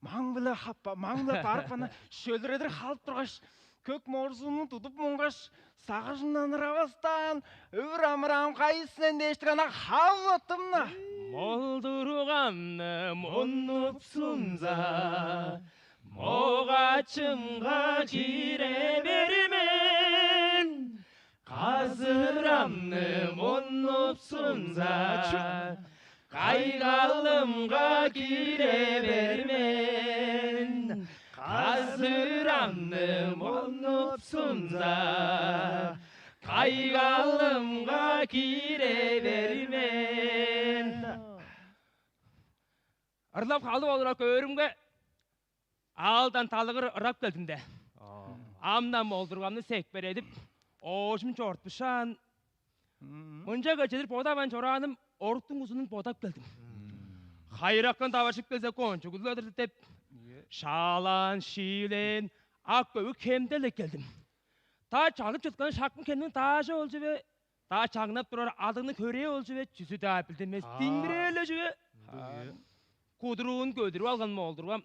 Маң-биле хаппа, маң-биле барып, ана шөлүредир халып тургаш, көк морзуну тудуп муңгаш, сагыжындан ыравастаан, өвүр амыраам кайы сен дээштиг ана хавлаттым-на. Молдургамны муннупсунза, могачымга кире бермен. Казырамны муннупсунза, кайгалымга кире бермен. Казырамны муннупсунза, кайгалымга кире бермен. Ырлап халып олурар көөрүмге, аалдан талыгыр ырап келдим де. Ам-на молдургамны секпередип, оожум чорутпушаан, мынча кежедир бодавайн чорааным оруктуң узунун бодап келдим. Хайыракан таваржып келзе, кончуг улуг-дур деп, шаалаан-шиилээн ак-көвүк хемде-ле келдим. Даа чагып чыткан шаккын хемниң даажы ол чүве, даа чаңнап турар адыгның хөрээ ол чүве, чүзү-даа билдинмес, диңмирээ-ле чүве. Кудуруун көдүрүп алган молдургам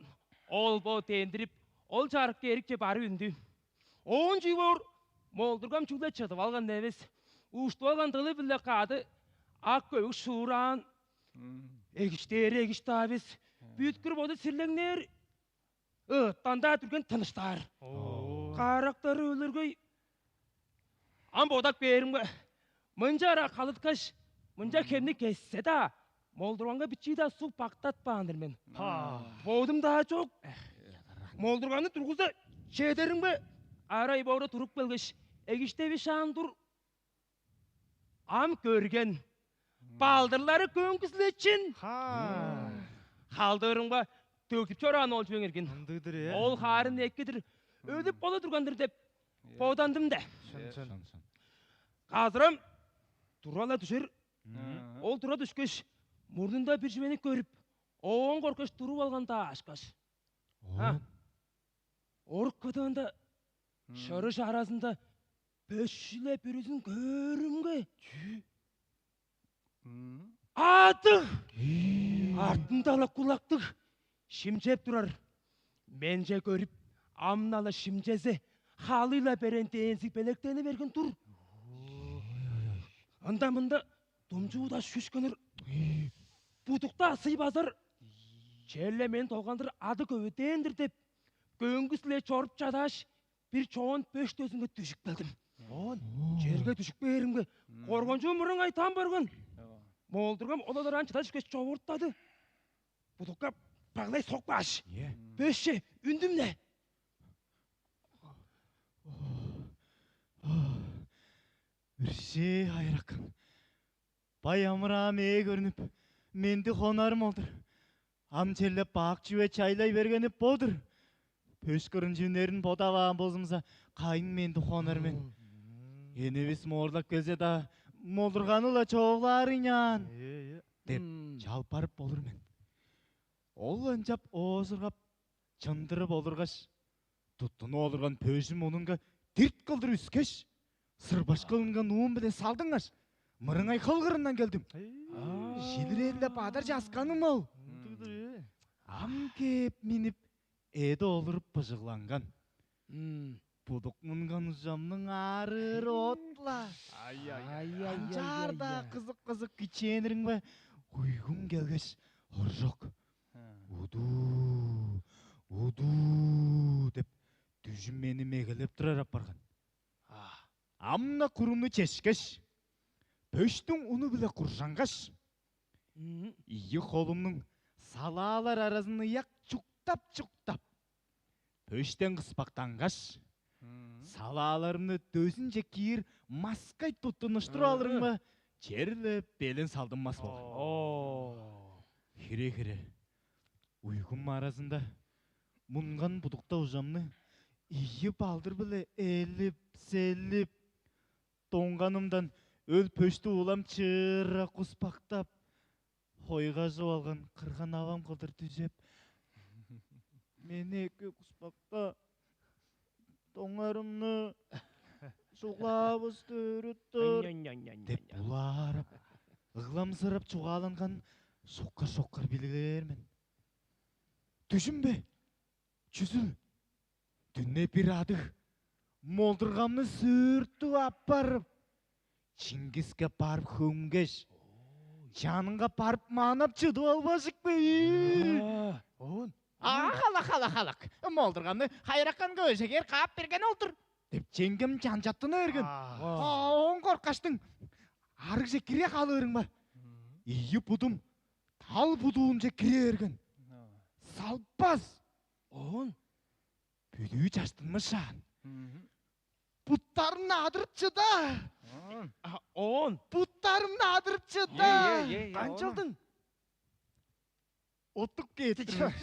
ол-бо дендирип, ол чарыкка эрикче барып үндү. Оон чүү боор, молдургам чүгле чыдып алган эвес, уштуп алган дылы-биле кады ак-көвүк шуураан. Эгиштээри эгиш-даа эвес, бүткүр боду сирлеңнээр, ыыттан-даа дүрген тыныштаар. Каарактары өлүргей. Ам бодап кээримге, мынча ырак халыткаш, мынча хемни кессе-даа, молдурганга бичии-даа суг бактатпаан-дыр мен. Бодум-даа чок. Молдурганны тургуза чедеримге, арай боору туруп келгеш, эгиштеви шаан тур. Ам көрген, балдырлары көңгүс-ле чүн. Халдырымга Төгүп чораан ол чүвең эргин. Ындыг-дыр, э? Ол хаарын эккедир, өлүп боло турган-дыр деп бодандым да. Шын, шын. Шын, шын. Казырам тура-ла дүжер. Мгм. Ол тура дүшкеш, мурнунда бир чүвени көрүп, оон коргаш туруп алган-даа ашкаш. Оон? Ха. Орук кыдыында шырыш аразында бөш-ле бүрүзүн көөрүмге, адыг, артында-ла кулактыг, шимчеп турар. Менче көрүп, ам-на-ла шимчезе, халый-ла берен дээнзиг белектени берген тур. Ында-мында думчуу-даа шүшкенир, будукта сый базар, черле мен долгандыр ады көвүдээн-дир деп, көңгүс-ле чоруп чадааш, бир чоон бөш дөзүнге дүжүп келдим. Оон черге дүжүп кээримге, коргончуу мурун айтаан барган. Молдургам ол олораан чыда дүшкеш, човурттады. Будукка баглай сокпааш, бөшче үндүм-не. Үршээ, хайыракан. Бай амыраам ээ көрнүп, менди хонарым ол-дур. Ам черле бак чүве чайлай бергени бо-дур. Пөш кырынчы үнерин бодаваан болзумза, кайын менди хонар мен. Энивис моорлап келзе-даа, молдурганы-ла чоогулаар ыйнаан деп чалбарып болур мен. Ол ынчап оозургап, чындырып олургаш, туттунуп олурган пөжүм мунунга дирт кылдыр үскеш, сырбаш кылынган уум-биле салдынгаш, мырыңай кылгырындан келдим. Жилирээли-ле бадар часканым ол. Ам кээп минип, эде олуруп быжыгланган. Будук мунган ужамның аарыыры от-ла. Ай-яй-яй. Канчаар-даа кызык-кызык кичээнириң бе? Уйгум келгеш, хоржок. «Удуу, удуу» деп, дүжүм мени мегелеп турар апарган. Ам-на курумну чешкеш, пөштүң уну-биле куржангаш, ийи холумнуң салаалар аразын ыяк чуктап-чуктап, пөштен кыспактангаш, салааларымны дөзүнче киир маскай туттуныштырып алырымга, черле белен салдынмас болган. Хире-хире уйгум аразында мунган будукта ужамны ийи балдыр-биле элип-селип, доңганымдан өл пөштү улам чыыра куспактап, хойгажып алган кырган авам кылдыр дүжеп: «Мени эки куспакта, доңарымны, чуглаавысты өрүттүр» деп булаарап, ыгламсырап чугааланганын шокар-шокар билиглээр мен. Дүжүм бе? Чүзүл? Дүне бир адыг молдургамны сүртүп аппарып, Чингиске барып хөңгеш, чанынга барып манап чыдып албажык бе? Оон? «Аа, халак, халак, халак! Молдургамны хайыраканга өжегер каап берген ол-дур» деп, чеңгем чанчаттына берген. Ооң коркаштың арыгже кире халыырың бар. Ийи будум тал будуунче кире берген. Салбас. Оон? Бүдүү чаштынмышаан. Буттарымны адырып чыда. Оон? Буттарымны адырып чыда. Канчалдың? Оттуп кээптир мен.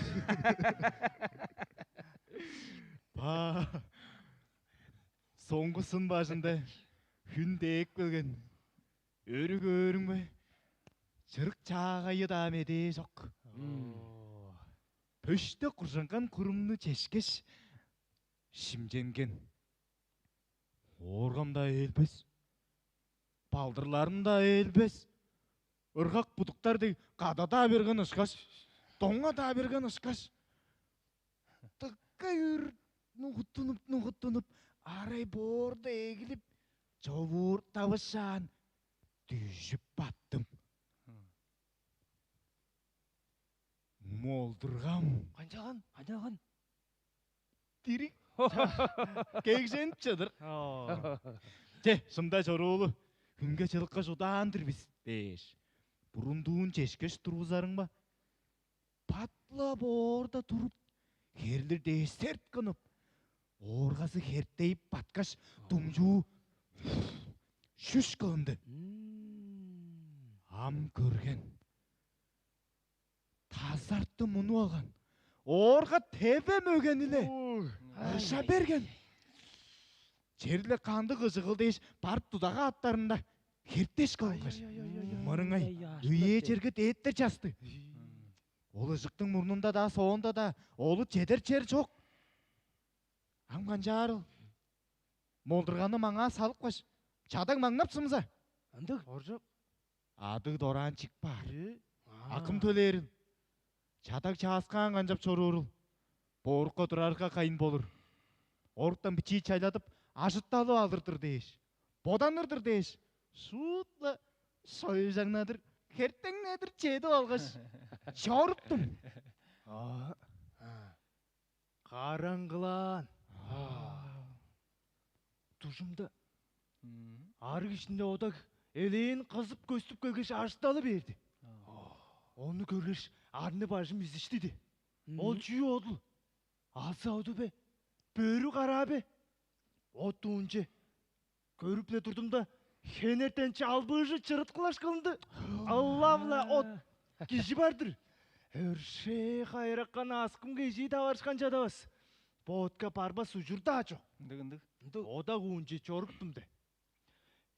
Ба. Соңгу сын бажында хүн дээп келген. Өрү көөрүң бе? Чырык чаагайы-даа медээ чок. Пөште куржанган курумну чешкеш, шимченген. Ооргам-даа ээлбес, балдырларым-даа ээлбес, ыргак будуктар дег када-даа берген ышкаш, доңа-даа берген ышкаш, дыка үр нугуттунуп-нугуттунуп, арай боорда эгилип, човууртавышаан, дүжүп баттым. Молдургам. Канчаган? Канчаган? Дириг. Кегженип чыдыр. Че, шымда чоруулу, хүнге чылыкка чудаан-дыр бис дээш, бурундуун чешкеш тургузарың ба? Пат-ла боорда туруп, херлир дээш серт кынып, ооргазы хертейип баткаш, думчуу шүш кылынды. Ам көрген. Тазартты мунуп алган. оорга теве мөгени-ле ыжа берген. Черле кандыг ыжыгыл дээш, барып дудага аптарында хертеш кылынгаш, мырыңай, үе черге дээттер часты. Ол ыжыктың мурнунда-даа, соонда-даа олу чедер чер чок. Ам канчаарыл? Молдурганы маңаа салыпкаш, чадаг маңнап сымза, ындыг оржок, адыг дораан чип баар. Акым төлээрил, чадаг чааскаан канчап чоруурул? Боорукка турарга кайын болур? Оруктан бичии чайладып, ажытталып алыр-дыр дээш, боданыр-дыр дээш, шуут-ла шойужаңнадыр, хертеңнедир чедип алгаш, чоруптум. Караңгылаан. Дужумда арыг иштинде одаг элээн кызып көстүп келгеш, ажытталы берди. Ону көргеш, арны-бажым изиштиди. Ол чүү одул? Алза оду бе? Бөрү караа бе? От дуунче көрүп-ле турдум-да, хенертен чалбыыжы чырыткылаш кылынды. Ылап-ла от кижи бар-дыр. Өршээ хайыраккан аскым кежии таварышкан чадавас. Боотка барбас ужур-даа чок. Ындыг, ындыг. Ындыг. Ода куунче чоруптум де.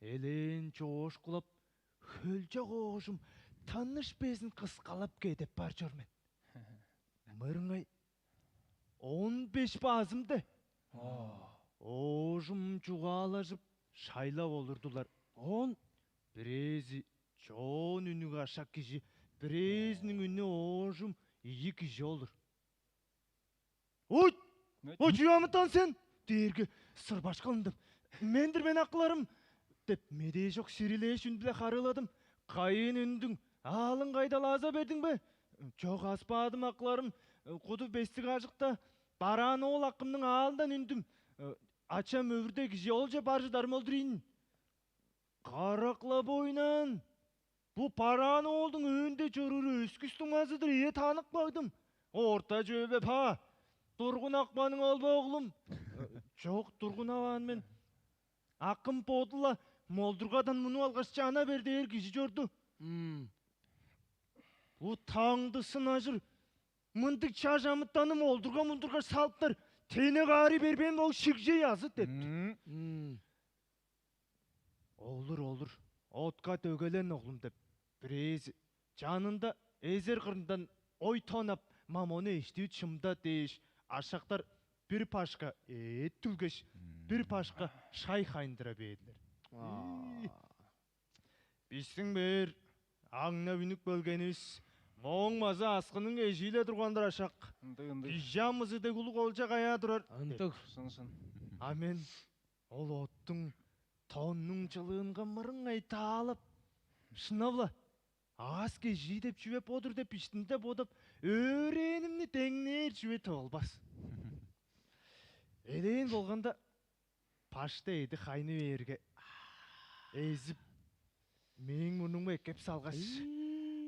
Элээн чоошкулап, хөлчок оожум таныш безин кыскалап кедеп бар чор мен. Мырыңай, он беш базым де. Оожум чугаалажып, шайлап олурдулар. Он бирээзи чоон үннүг ашак кижи, бирээзиниң үнү оожум ийи кижи олур. «Ой, ой, чүү амытан сен?» — дээрге, сырбашкалым деп: «Мен-дир мен, акыларым», — деп, медээжок сирилээш үн-биле харыыладым. «Кайыын үнүңдүң? Аалың кайда, лаза бердиң бе?» «Чок, аспаадым, акыларым. Куду бестиг ажыкта бараан оол акымның аалындан үндүм. Ачам өвүрде кижи, олче бар чыдарым ол-дур ийин». «Карак-ла бойнаан! Бо бараан оолдуң өөнде чоруур өскүс дуңмазы-дыр ийе, танып кагдым. Орта чүве бе, па? Тургунап каның ол бе, оглум?» «Чок, тургунаваан мен. Акым боду-ла молдургадан мунуп алгаш, чана бер дээр кижи чорду. Бо таңдысын ажыр мындыг чаш амытанны молдурга-мулдурга салыптар, тенек аарый бербээн бо шигжей азы» — дептир. «Олур, олур, отка дөгелен, оглум» — деп, бирээзи, чанында эзер кырындан ой тонап, мамону эштип чымда дээш, ашактар бир башка эът дүлгеш, бир башка шай хайындыра бээрлер. «Бистиң бээр аңнап үнүп келгенивис, мооң база аскының эжии-ле турган-дыр, ашак. Ындыг, ындыг. Кижи амызы дег улуг олча каяа турар?» — деп. Ындыг. Шын, шын. А мен ол оттуң, тоннуң чылыынга мырыңай таалап, шынап-ла, аас-кежии деп чүве бо-дур деп иштимде бодап, өөрээнимни деңнээр чүве тывылбас. Элээн болганда, башта эъди хайны бээрге, эзип, мээң мурнумга эккеп салгаш: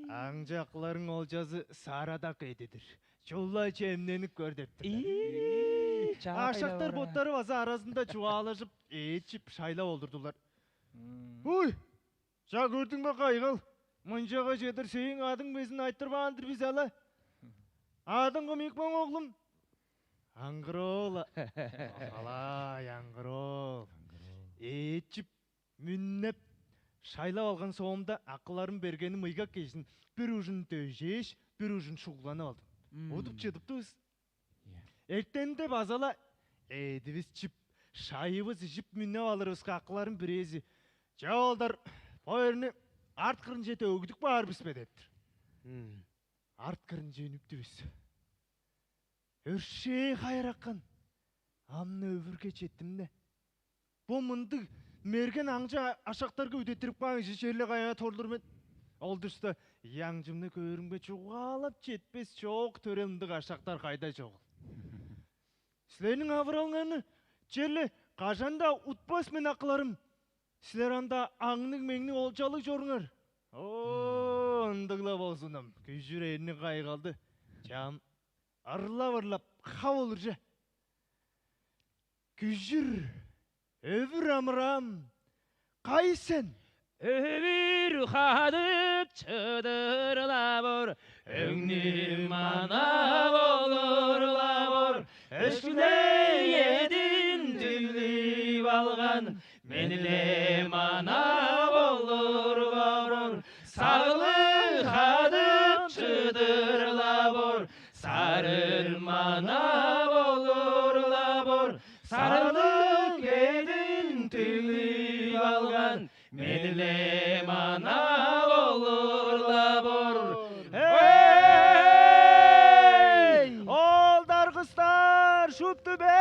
«Аңчы акыларың олчазы сарадак эъди-дир. Чула чемненип көр» — дептирлер. Ашактар боттары база аразында чугаалажып, эът чип, шайлап олурдулар. «Уй, чаа, көрдүң бе, кайгал, мынчага чедир сээң адың безин айтырбаан-дыр бис але. Адың кым ийик, моң оглум?» «Аңгыр-оол. Алай, Аңгыр-оол». Эът чип, мүннеп, шайлап алган соомда, акыларым бергени мыйгак кежин бир ужун дөжээш, бир ужун шугуланып алдым. Удуп чыдыптывыс. Эртенинде база-ла эъдивис чип, шайывыс ижип, мүннеп алырывыска, акыларым бирээзи: «Чаа, оолдар, бо эрни арт кырынче дөгүдүп каар бис бе?» — дептир. Арт кырынче үнүптүвүс. Өршээ хайыракан, ам-на өвүрге четтим-не. Бо мындыг мерген аңчы ашактарга үдеттирип каан кижи черле каяа торлур мен? Ол душта аңчымны көөрүмге, чугаалап четпес чоок төрел ындыг ашактар кайда чогул? Силерниң авыралыңарны черле кажан-даа утпас мен, акыларым. Силер ам-даа аңныг-меңниг, олчалыг чоруңар. О, ындыг-ла болзун ам. Күжүр эрни кайгалды. Чаам ырлап-ырлап хап олур че. Күжүр, өвүр амыраам, кайы сен? Өвүр хадып чыдыр-ла боор, Өңнү манап олур-ла боор, өшкүлей эдин түглүп алган, мени-ле манап олур-ла боор, сагылыг хадып чыдыр-ла боор, сарыын манап олур-ла боор, сарылыг эдин түглүп алган, мени-ле манап олур-ла боор. Эй! Оолдар, кыстар, шупту бээр!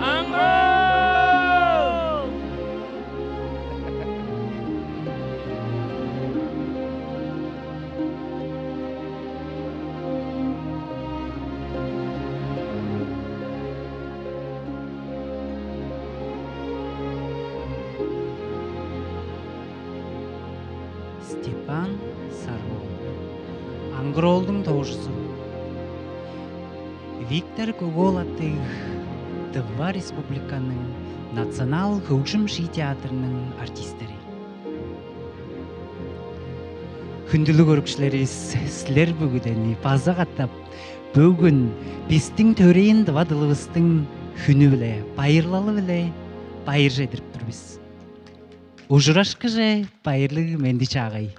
Аңгы! Степан Сарыгол. Аңгыр-оолдуң тоожузу. Виктор Көк-оол аттыг Тыва Республиканың Национал хөгжүм-шии театрының артистери. Хүндүлүг көрүкчүлеривис, силер бүгүдени база катап бөгүн бистиң төрээн тыва дылывыстың хүнү-биле, байырлалы-биле байыр чедирип тур бис. Ужурашкыже байырлыг менди-чаагай.